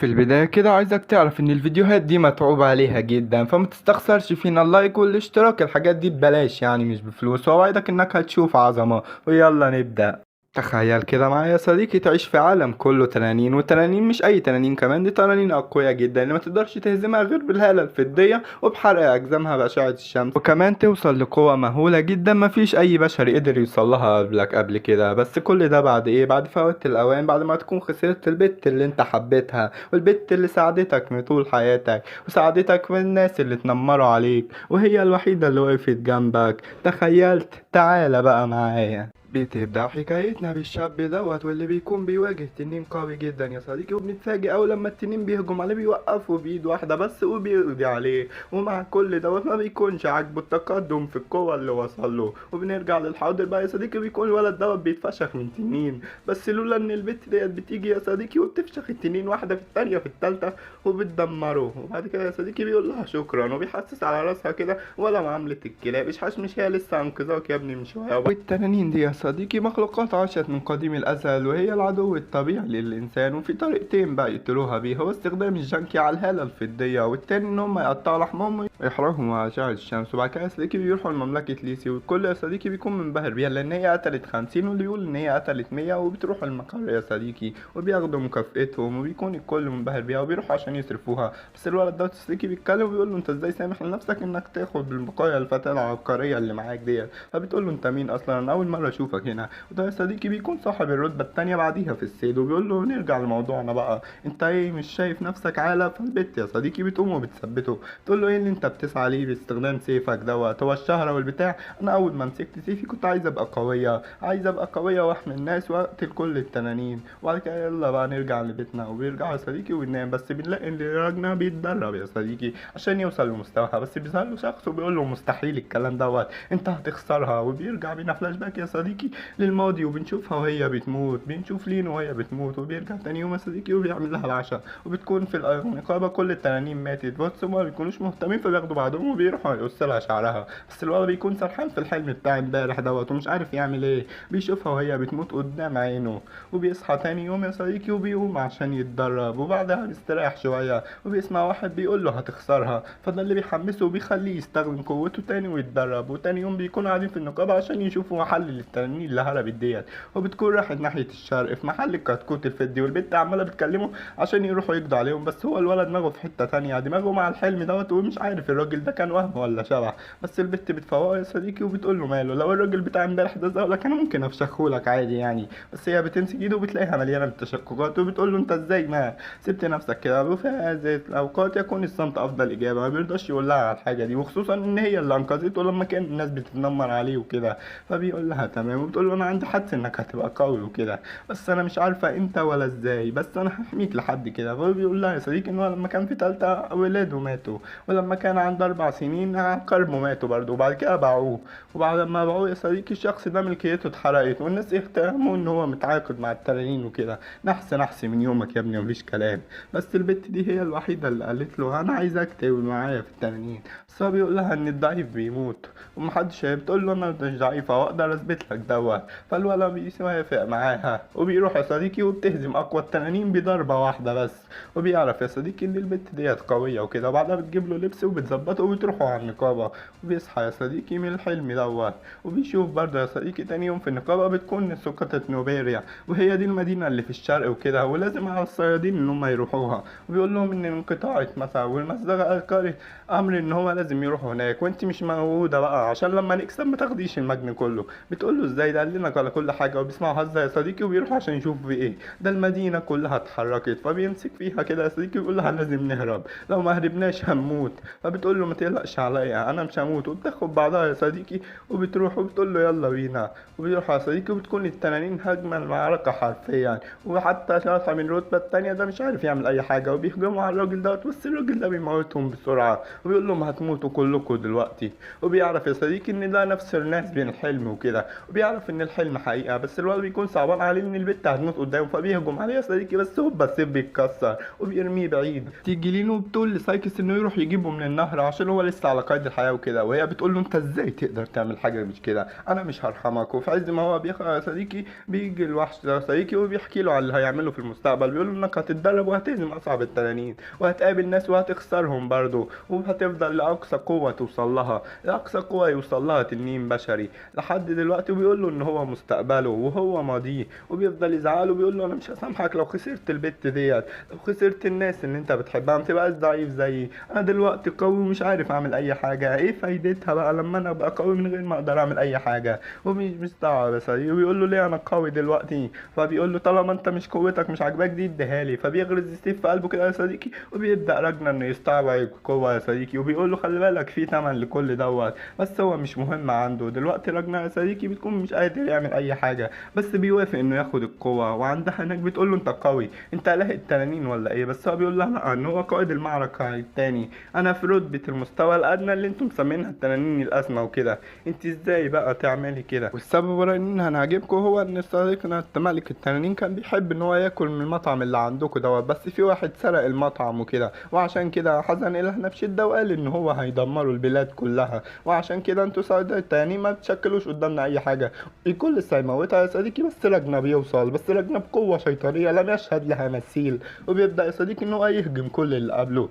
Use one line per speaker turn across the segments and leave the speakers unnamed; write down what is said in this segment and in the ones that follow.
في البداية كده عايزك تعرف ان الفيديوهات دي متعوب عليها جدا، فما تستخسرش فينا ال like والاشتراك، الحاجات دي ببلاش يعني مش بفلوس، وأوعدك انك هتشوف عظمة. ويلا نبدأ. تخيل كده معايا يا صديقي تعيش في عالم كله تنانين، وتنانين مش اي تنانين كمان، دي تنانين اقوياء جدا اللي ما تقدرش تهزمها غير بالهالة الفضية وبحرق اجزامها بأشعة الشمس، وكمان توصل لقوة مهولة جدا ما فيش اي بشر قدر يوصل لها قبلك قبل كده. بس كل ده بعد ايه؟ بعد فوات الاوان، بعد ما تكون خسرت البت اللي انت حبيتها، والبت اللي ساعدتك من طول حياتك، وساعدتك من الناس اللي اتنمروا عليك، وهي الوحيدة اللي وقفت جنبك. تخيلت؟ تعالى بقى معايا. بتبدأ حكايتنا بالشاب دوت واللي بيكون بيواجه تنين قوي جدا يا صديقي، وبنتفاجئ اول لما التنين بيهجم عليه بيوقفه بايد واحدة بس وبيقضي عليه، ومع كل دوت ما بيكونش عاجبه التقدم في القوة اللي وصل له. وبنرجع للحاضر بقى يا صديقي، بيكون الولد دوت بيتفشخ من تنين، بس لولا ان البت ديت بتيجي يا صديقي وبتفشخ التنين واحدة في التانية في التالتة وبتدمره. وبعد كده يا صديقي بيقول لها شكرا وبيحسس على راسها كده ولا معاملة الكلاب، مش هي لسه انقذاك يا ابني من شوية. والتنانين دي يا صديقي مخلوقات عاشت من قديم الأزل، وهي العدو الطبيعي للإنسان، وفي طريقتين بقى يقتلوها بيها، هو استخدام الجنكي على الهالة الفضية، والتاني إن هم يقطعوا لحمهم ويحرقهم مع أشعة الشمس. وبعد كده يا صديقي بيروحوا لمملكة ليسي، والكل يا صديقي بيكون منبهر بيها لأن هي قتلت 50 واللي يقول إن هي قتلت 100، وبتروحوا المقر يا صديقي وبياخدوا مكافئتهم وبيكون الكل منبهر بيها وبيروحوا عشان يصرفوها. بس الولد ده صديقي بيتكلم وبيقول له أنت إزاي سامح لنفسك إنك تاخد بالبقايا الفتاة العبقرية اللي معاك ديت؟ فبتقول له أنت مين أصلا؟ أنا أول مرة أشوفك هنا. وده يا صديقي بيكون صاحب الرتبة التانية بعديها في السيد، وبيقول له نرجع لموضوعنا بقى، انت ايه مش شايف نفسك عالة؟ فالبت يا صديقي بتقوم وبتثبته، تقول له ايه اللي انت بتسعى ليه باستخدام سيفك دوت؟ هو الشهرة والبتاع؟ انا اول ما مسكت سيفي كنت عايز ابقى قوية، عايز ابقى قوية واحمي الناس واقتل كل التنانين. وبعد كده يلا بقى نرجع لبيتنا، وبيرجعوا يا صديقي وبننام، بس بنلاقي ان راجنا بيتدرب يا صديقي عشان يوصل لمستواها، بس بيظهر له شخص وبيقول له مستحيل الكلام دوت، انت هتخسرها. وبيرجع بينا فلاش باك يا صديقي للماضي، وبنشوفها وهي بتموت، بنشوف لين وهي بتموت. وبيرجع تاني يوم يا صديقي وبيعمل لها العشاء، وبتكون في النقابة كل التنانين ماتت، بس هما ما بيكونوش مهتمين فبياخدوا بعضهم وبيروحوا يقصوا لها شعرها. بس الولد بيكون سرحان في الحلم بتاع امبارح دوت ومش عارف يعمل ايه، بيشوفها وهي بتموت قدام عينه. وبيصحى تاني يوم يا صديقي وبيقوم عشان يتدرب، وبعدها بيستريح شوية وبيسمع واحد بيقول له هتخسرها، فده اللي بيحمسه وبيخليه يستخدم قوته تاني ويتدرب. وتاني يوم بيكونوا قاعدين في النقابة عشان يشوفوا محل للتنانين اللي هربت ديت، وبتكون راحت ناحية الشرق في محل الكتكوت الفضي، والبت عمالة بتكلمه عشان يروحوا يقضوا عليهم، بس هو الولد دماغه في حتة تانية، دماغه مع الحلم دوت ومش عارف الراجل ده كان وهم ولا شبح. بس البت بتفوقه يا صديقي وبتقول له ماله، لو الراجل بتاع امبارح ده زولك انا ممكن افشخهولك عادي يعني. بس هي بتمسك ايده وبتلاقيها مليانة بالتشققات، وبتقول له انت ازاي ما سبت نفسك كده؟ وفي هذه الاوقات يكون الصمت افضل اجابة، ما بيرضاش يقول لها على الحاجة دي، وخصوصا ان هي اللي انقذته لما كان الناس بتتنمر عليه وكده. فبيقول لها تمام، وبتقول له انا عندي حدس انك هتبقى قوي وكده، بس انا مش عارفه امتى ولا ازاي، بس انا هحميك لحد كده. فبيقول لها يا صديقي ان هو لما كان في تالتة ولاده ماتوا، ولما كان عنده 4 سنين قربه ماتوا برضه، وبعد كده باعوه، وبعد ما باعوه يا صديقي الشخص ده ملكيته اتحرقت، والناس اهتموا ان هو متعاقد مع التنانين وكده. نحس نحس من يومك يا ابني مفيش كلام. بس البت دي هي الوحيدة اللي قالت له انا عايزك تبقى معايا في التنانين، بس هو بيقول لها ان الضعيف بيموت ومحدش، بتقول له انا مش ضعيفة واقدر اثبت لك دوت. فالولد بيوافق معاها وبيروح يا صديقي وبتهزم اقوى التنانين بضربه واحدة بس، وبيعرف يا صديقي ان البت ديت قوية وكده. وبعدها بتجيب له لبس وبتظبطه وبتروحوا على النقابة، وبيصحى يا صديقي من الحلم دوت. وبيشوف برضه يا صديقي تاني يوم في النقابة بتكون سقطت نوبيريا، وهي دي المدينة اللي في الشرق وكده، ولازم على الصيادين ان هم يروحوها. وبيقول لهم ان انقطاعت مثلا والمصدر القاري امر ان هو لازم يروحوا هناك، وانت مش موجودة بقى عشان لما نكسب ما تاخديش المجن كله. بتقول له ازاي ده قال لنا على كل حاجة، وبيسمعوا هزه يا صديقي وبيروحوا عشان يشوفوا في ايه ده، المدينة كلها اتحركت. فبيمسك فيها كده يا صديقي ويقول لها لازم نهرب، لو ما هربناش هنموت. فبتقول له ما تقلقش عليا انا مش هموت، وبتاخد بعضها يا صديقي وبتروح وبتقول له يلا بينا. وبيروح يا صديقي وبتكون التنانين هجمة المعركة حرفيا، وحتى شاطح من الرتبة التانية ده مش عارف يعمل اي حاجة، وبيهجموا على الراجل دوت، بس الراجل ده بيموتهم بسرعة وبيقول لهم هتموتوا كلكم دلوقتي. وبيعرف يا صديقي ان ده نفس الناس بين الحلم وكده، وبيعرف بيعرف ان الحلم حقيقه، بس الولد بيكون صعبان عليه ان البت هتموت قدامه، فبيهجم عليه يا صديقي، بس هوبا السيف بيتكسر وبيرميه بعيد. تيجي لينو بتقول لسايكس انه يروح يجيبه من النهر عشان هو لسه على قيد الحياة وكده، وهي بتقول له انت ازاي تقدر تعمل حاجة مش كده، انا مش هرحمك. وفي عز ما هو بيخرج يا صديقي بيجي الوحش ده يا صديقي وبيحكي له على اللي هيعمله في المستقبل، بيقول له انك هتتدرب وهتهزم اصعب التنانين وهتقابل ناس وهتخسرهم برضه، وهتفضل لاقصى قوة توصل لها، لاقصى قوة يوصل لها تنين بشري لحد دلوقتي. وبيقول له ان هو مستقبله وهو ماضيه، وبيفضل يزعله وبيقول له انا مش هسامحك لو خسرت البت ديت، لو خسرت الناس اللي انت بتحبها، ما تبقاش ضعيف زيي، انا دلوقتي قوي ومش عارف اعمل اي حاجة، ايه فايدتها بقى لما انا ابقى قوي من غير ما اقدر اعمل اي حاجة. ومش مستوعب بس، وبيقول له ليه انا قوي دلوقتي، فبيقول له طالما انت مش قوتك مش عاجباك دي اديها لي، فبيغرز السيف في قلبه كده يا صديقي، وبيبدا راجنا انه يستوعب القوة يا صديقي، وبيقول له خلي بالك في ثمن لكل دوت، بس هو مش مهم عنده دلوقتي. راجنا يا صديقي بتكون مش قادر يعمل اي حاجة، بس بيوافق انه ياخد القوة. وعندها هناك بتقول له انت قوي، انت اله التنانين ولا ايه، بس هو بيقول لها لا، ان هو قائد المعركة التاني، انا في رتبه المستوى الادنى اللي انتم مسمينها التنانين الاسمى وكده، انت ازاي بقى تعملي كده. والسبب ورا ان هنعجبكم هو ان صديقنا ملك التنانين كان بيحب ان هو ياكل من المطعم اللي عندكم دوت، بس في واحد سرق المطعم وكده، وعشان كده حزن الهنا بشده وقال ان هو هيدمروا البلاد كلها، وعشان كده انتوا صعيدة التنانين ما بتشكلوش قدامنا اي حاجة، الكل لسه هيموتها يا صديقي. بس راجنا بيوصل، بس راجنا بقوة شيطانية لم يشهد لها مثيل، وبيبدا يا صديقي ان هو يهجم كل اللي قبله.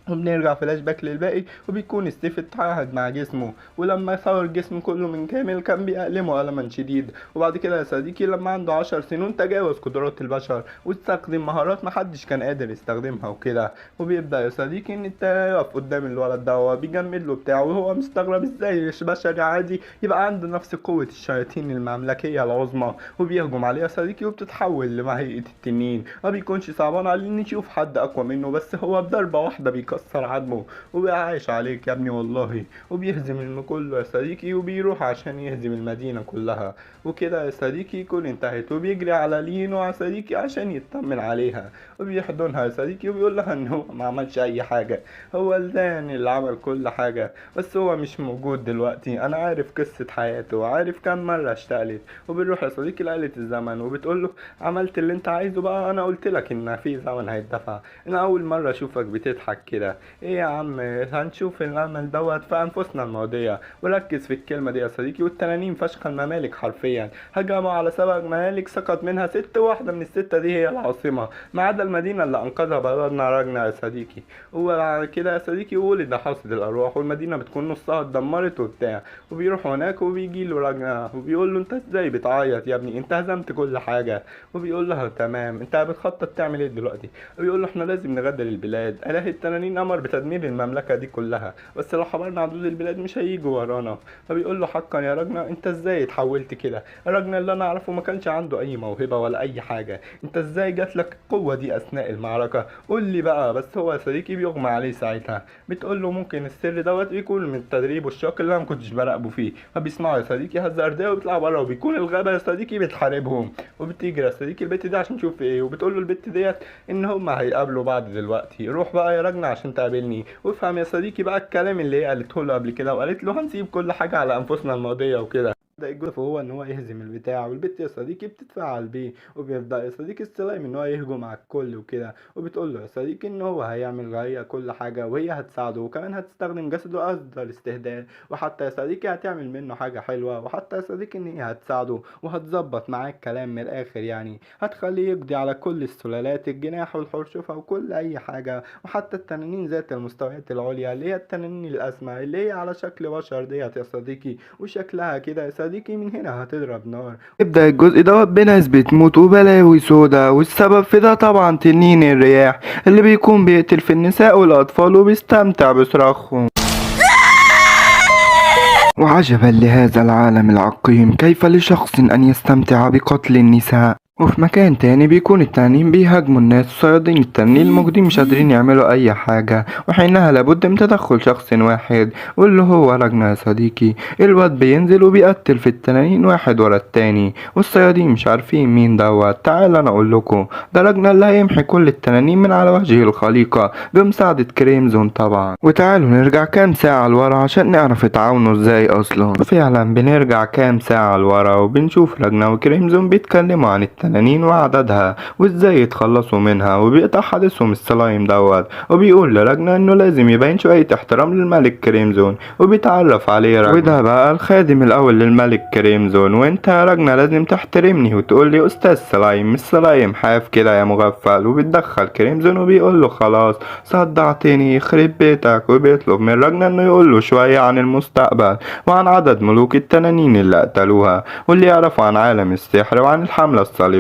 وبنرجع فلاش باك للباقي، وبيكون السيف اتعاهد مع جسمه، ولما صور جسمه كله من كامل كان بيألمه ألما شديد. وبعد كده يا صديقي لما عنده 10 سنين تجاوز قدرات البشر واستخدم مهارات محدش كان قادر يستخدمها وكده. وبيبدأ يا صديقي ان يقف قدام الولد ده وبيجمد له بتاعه، وهو مستغرب ازاي بشري عادي يبقى عنده نفس قوة الشياطين المملكية العظمى، وبيهجم عليه يا صديقي وبتتحول لمهيئة التنين. ما بيكونش صعبان عليه ان يشوف حد اقوى منه، بس هو بضربة واحدة بيكسر عظمه وبيعيش عليك يا ابني والله، وبيهزم كله يا صديقي، وبيروح عشان يهزم المدينة كلها وكده يا صديقي يكون انتهت. وبيجري على لينو يا صديقي عشان يطمن عليها، وبيحضنها يا صديقي وبيقول لها ان هو ما عملش اي حاجة، هو الداني اللي عمل كل حاجة، بس هو مش موجود دلوقتي، انا عارف قصة حياته وعارف كم مرة اشتغلت. وبنروح يا صديقي لآلة الزمن وبتقول له عملت اللي انت عايزه بقى، انا قلت لك ان في زمن هيتدفع، انا اول مرة اشوفك بتضحك كده، ايه يا عم هنشوف الامل دوت في انفسنا الماضية. وركز في الكلمة دي يا صديقي. والتنانين فشخ الممالك حرفيا، هجموا على 7 ممالك سقط منها 6، واحدة من ال6 دي هي العاصمة، ما عدا المدينة اللي انقذها بلدنا راجنا يا صديقي. وبعد كده يا صديقي ولد حاصد الارواح، والمدينة بتكون نصها اتدمرت وبتاع. وبيروح هناك وبيجي له راجنا وبيقول له انت ازاي بتعيط يا ابني، انت هزمت كل حاجة. وبيقول لها تمام، انت بتخطط تعمل ايه دلوقتي؟ وبيقول له احنا لازم نغادر البلاد، اله التنانين امر بتدمير المملكة دي كلها، بس لو حضرنا عدود البلاد مش هيجوا ورانا. فبيقول له حقا يا راجنا انت ازاي اتحولت كده؟ راجنا اللي انا اعرفه ما كانش عنده اي موهبة ولا اي حاجة، انت ازاي جات لك القوة دي اثناء المعركة؟ قول لي بقى. بس هو يا صديقي بيغمى عليه ساعتها، بتقول له ممكن السر دوت يكون من التدريب والشاق اللي انا ما كنتش براقبه فيه. فبيسمعوا يا صديقي هزه ارضية وبيطلع بره، وبيكون الغابة يا صديقي بتحاربهم. وبتجري يا صديقي البت دي عشان تشوف ايه، وبتقول له البت ديت ان هما هيقابلوا بعض دلوقتي، روح بقى يا راجل عشان تقابلني. وافهم يا صديقي بقى الكلام اللي هي قالته له قبل كده، وقالت له هنسيب كل حاجة على انفسنا الماضية وكده. بيبدأ الجزء هو ان هو يهزم البتاع، والبت يا صديقي بتتفاعل بيه، وبيبدأ يا صديقي السلايم ان هو يهجم على الكل وكده. وبتقول له يا صديقي ان هو هيعمل هي كل حاجة وهي هتساعده، وكمان هتستخدم جسده افضل استخدام، وحتى يا صديقي هتعمل منه حاجة حلوة، وحتى يا صديقي ان هي هتساعده وهتظبط معاه الكلام من الاخر، يعني هتخليه يقضي على كل السلالات، الجناح والحرشفة وكل اي حاجة، وحتى التنانين ذات المستويات العليا اللي هي التنانين الاسمى اللي هي على شكل بشر ديت يا صديقي، وشكلها كده يا صديقي من هنا هتضرب نار. يبدأ الجزء دوت بناس بتموت وبلاوي سودا، والسبب في ده طبعا تنين الرياح اللي بيكون بيقتل في النساء والأطفال وبيستمتع بصراخهم. وعجبا لهذا العالم العقيم، كيف لشخص أن يستمتع بقتل النساء؟ وفي مكان تاني بيكون التانيين بيهاجموا الناس، الصيادين التانيين الموجودين مش قادرين يعملوا اي حاجة، وحينها لابد من تدخل شخص واحد واللي هو راجنا يا صديقي. الواد بينزل وبيقتل في التنانين واحد ورا التاني، والصيادين مش عارفين مين دوت. تعال انا اقول لكم، ده راجنا اللي هيمحي كل التنانين من على وجه الخليقة بمساعدة كريمزون طبعا. وتعالوا نرجع كام ساعة لورا عشان نعرف اتعاونوا ازاي اصلا. فعلا بنرجع كام ساعة لورا وبنشوف راجنا وكريمزون بيتكلموا عن التنانين وعددها وازاي يتخلصوا منها، وبيقطع حديثهم السلايم دوت وبيقول لراجنا انه لازم يبين شوية احترام للملك كريمزون، وبيتعرف عليه راجنا، وده بقى الخادم الاول للملك كريمزون، وانت يا راجنا لازم تحترمني وتقول لي استاذ سلايم مش سلايم حاف كده يا مغفل. وبيتدخل كريمزون وبيقول له خلاص صدعتني يخرب بيتك، وبيطلب من راجنا انه يقول له شوية عن المستقبل وعن عدد ملوك التنانين اللي قتلوها واللي يعرفوا عن عالم السحر وعن الحملة الصليبية.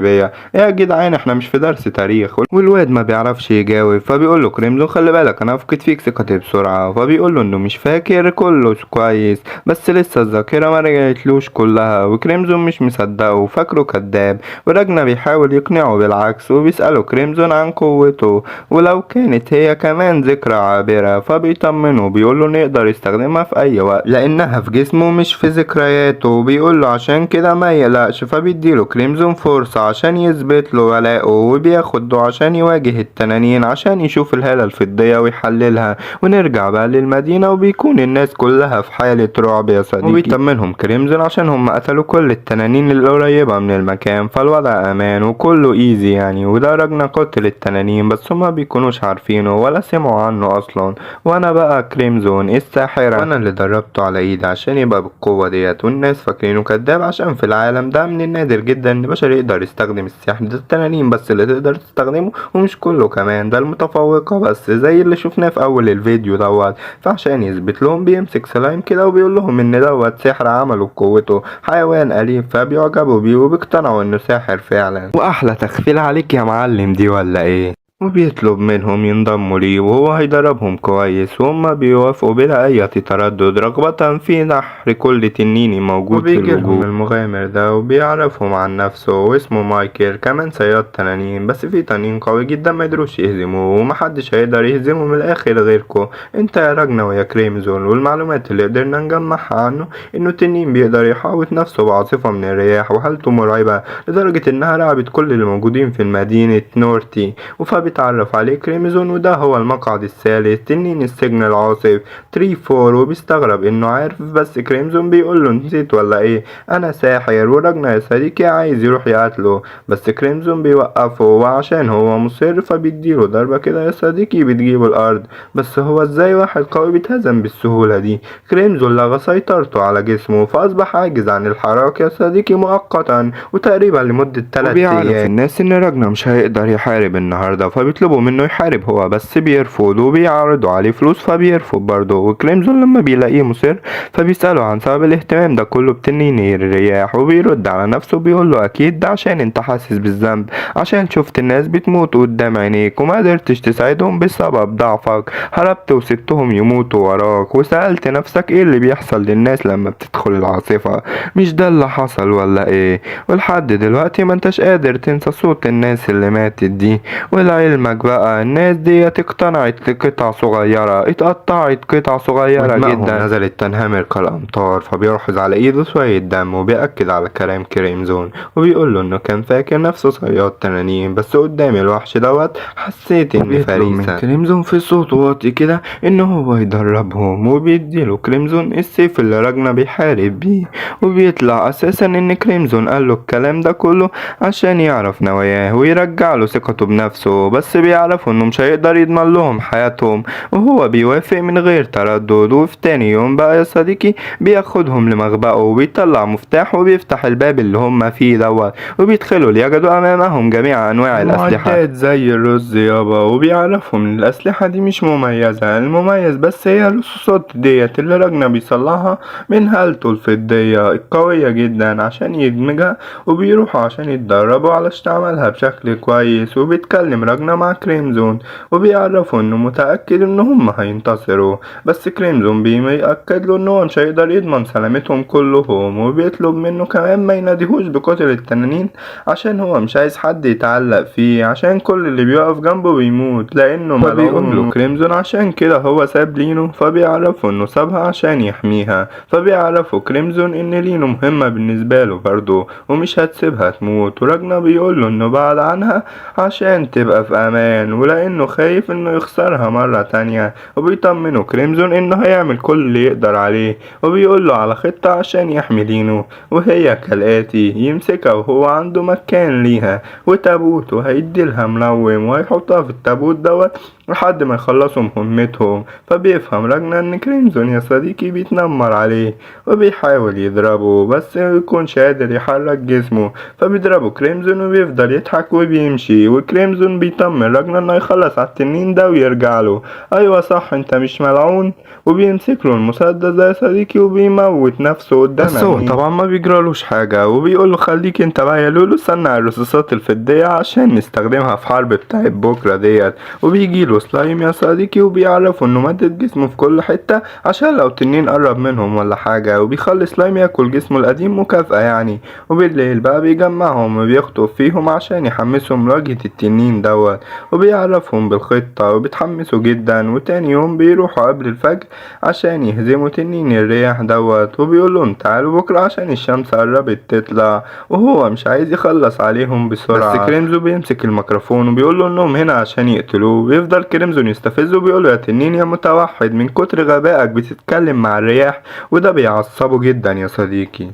يا جدعان احنا مش في درس تاريخ. والواد ما بيعرفش يجاوب، فبيقول له كريمزون خلي بالك انا هفقد فيك ثقتي بسرعة، فبيقول له انه مش فاكر كله كويس بس لسه الذاكرة ما رجعتلوش كلها، وكريمزون مش مصدقه وفاكره كذاب، وراجنا بيحاول يقنعه بالعكس وبيسأله كريمزون عن قوته ولو كانت هي كمان ذكرى عابرة، فبيطمنه بيقول له نقدر يستخدمها في اي وقت لانها في جسمه مش في ذكرياته، وبيقول له عشان كده ما يقلقش. فبيديله كريمزون فرصة عشان يثبت له ولائه، وبياخده عشان يواجه التنانين عشان يشوف الهالة الفضية ويحللها. ونرجع بقى للمدينة وبيكون الناس كلها في حالة رعب يا صديقي، وبيطمنهم كريمزون عشان هم قتلوا كل التنانين القريبة من المكان، فالوضع امان وكله easy يعني. وده راجنا قتل التنانين بس هما بيكونوش عارفينه ولا سمعوا عنه اصلا. وانا بقى كريمزون الساحرة، وانا اللي دربته على ايدي عشان يبقى بالقوة ديت، والناس فاكرينه كداب عشان في العالم ده من النادر جدا ان بشر يقدر يستخدم السحر ده، التنانين بس اللي تقدر تستخدمه ومش كله كمان، ده المتفوقة بس زي اللي شفناه في اول الفيديو دوت. فعشان يثبت لهم بيمسك سلايم كده وبيقول لهم ان دوت سحر عمله بقوته، حيوان اليف، فبيعجبوا بيه وبيقتنعوا انه ساحر فعلا. واحلى تخفيل عليك يا معلم دي ولا ايه؟ وبيطلب منهم ينضموا ليه وهو هيدربهم كويس، وهم بيوافقوا بلا أي تردد رغبة في نحر كل تنين موجود في الوجود. المغامر ده وبيعرفهم عن نفسه واسمه مايكل، كمان صياد تنانين بس في تنين قوي جدا ما يقدروش يهزموه ومحدش هيقدر يهزمه من الآخر غيركو انت يا راجنا ويا كريمزون. والمعلومات اللي قدرنا نجمعها عنه انه التنين بيقدر يحاوط نفسه بعاصفة من الرياح وحالته مرعبة لدرجة انها رعبت كل اللي موجودين في مدينة نورتي. وفبيتعرف عليه كريمزون وده هو المقعد الثالث تنين السجن العاصف 3-4، وبيستغرب انه عارف بس كريمزون بيقول له نسيت ولا ايه انا ساحر. وراجنا يا صديقي عايز يروح يقتله بس كريمزون بيوقفه، وعشان هو مصر فبيديله ضربة كده يا صديقي بتجيبه الارض. بس هو ازاي واحد قوي بيتهزم بالسهولة دي؟ كريمزون لغى سيطرته على جسمه فاصبح عاجز عن الحركة يا صديقي مؤقتا وتقريبا لمدة 3 ايام. الناس ان راجنا مش هيقدر يحارب النهارده فبيطلبوا منه يحارب هو بس بيرفض، وبيعرضوا عليه فلوس فبيرفض برضه. وكريمزون لما بيلاقيه مصر فبيسأله عن سبب الاهتمام ده كله بتنين الرياح، وبيرد على نفسه بيقول له اكيد ده عشان انت حاسس بالذنب عشان شفت الناس بتموت قدام عينيك وما قدرتش تساعدهم بسبب ضعفك، هربت وسبتهم يموتوا وراك، وسألت نفسك ايه اللي بيحصل للناس لما بتدخل العاصفة، مش ده اللي حصل ولا ايه؟ ولحد دلوقتي ما انتش قادر تنسى صوت الناس اللي ماتت دي. ولعلمك بقى الناس دي اقتنعت لقطع صغيرة، اتقطعت قطع صغيرة جدا نزلت تنهمر كالأمطار. فبيرحز على ايده شوية دم وبيأكد على كلام كريمزون وبيقول له انه كان فاكر نفسه صياد تنانين بس قدام الوحش دوت حسيت اني فريسة. كريمزون في صوت واطي كده ان هو يدربهم، وبيديله كريمزون السيف اللي راجنا بيحارب بيه، وبيطلع اساسا ان كريمزون قال له الكلام ده كله عشان يعرف نواياه ويرجع له ثقته بنفسه، بس بيعرفوا انه مش هيقدر يضمن لهم حياتهم وهو بيوافق من غير تردد. وفي تاني يوم بقى يا صديقي بياخدهم لمخبأه وبيطلع مفتاح وبيفتح الباب اللي هم فيه دوت، وبيدخلوا ليجدوا امامهم جميع انواع الاسلحه معدات زي الرز يابا، وبيعرفهم ان الاسلحه دي مش مميزه، المميز بس هي الرصاصات ديت اللي راجنا بيصلعها من هالته الفضيه القويه جدا عشان يدمجها، وبيروحوا عشان يتدربوا على استعمالها بشكل كويس. وبيتكلم راجنا راجنا مع كريمزون، وبيعرفوا انه متأكد ان هم هينتصروا. بس كريمزون بيأكد له ان هو مش هيقدر يضمن سلامتهم كلهم، وبيطلب منه كمان ما يناديهوش بقاتل التنانين عشان هو مش عايز حد يتعلق فيه، عشان كل اللي بيقف جنبه بيموت لانه ملعون. له كريمزون عشان كده هو ساب لينو، فبيعرفوا انه سابها عشان يحميها. فبيعرفوا كريمزون ان لينو مهمة بالنسبة له برضه ومش هتسيبها تموت. وراجنا بيقوله انه بعد عنها عشان تبقى في امان، ولانه خايف انه يخسرها مرة تانية. وبيطمنه كريمزون انه هيعمل كل اللي يقدر عليه، وبيقوله على خطة عشان يحمي لينو، وهي كالآتي: يمسكها وهو عنده مكان ليها وتابوت، وهيديلها منوم وهيحطها في التابوت دوت لحد ما يخلصوا مهمتهم. فبيفهم راجنا ان كريمزون يا صديقي بيتنمر عليه وبيحاول يضربه، بس ميكونش قادر يحرك جسمه. فبيضربه كريمزون وبيفضل يضحك وبيمشي. وكريمزون بيطمن راجنا انه يخلص على التنين ده ويرجع له، ايوه صح انت مش ملعون. وبيمسك له المسدس ده يا صديقي وبيموت نفسه قدام، بس هو طبعا ما بيجرالوش حاجة. وبيقول له خليك انت بقى يا لولو صنع الرصاصات الفضية عشان نستخدمها في حرب بتاعت بكرة ديت. وبيجي له سلايم يا صديقي وبيعرفوا انه مدد جسمه في كل حتة عشان لو تنين قرب منهم ولا حاجة، وبيخلي سلايم ياكل جسمه القديم مكافأة يعني. وبالليل بقى بيجمعهم وبيخطف فيهم عشان يحمسهم لواجهة التنين دوت، وبيعرفهم بالخطة وبيتحمسوا جدا. وتاني يوم بيروحوا قبل الفجر عشان يهزموا تنين الرياح دوت، وبيقولهم تعالوا بكرة عشان الشمس قربت تطلع، وهو مش عايز يخلص عليهم بسرعة. بس كريمزون بيمسك الميكروفون وبيقول له انهم هنا عشان يقتلوه. بيفضل كريمزون يستفزه وبيقول له يا تنين يا متوحد، من كتر غبائك بتتكلم مع الرياح، وده بيعصبه جدا يا صديقي.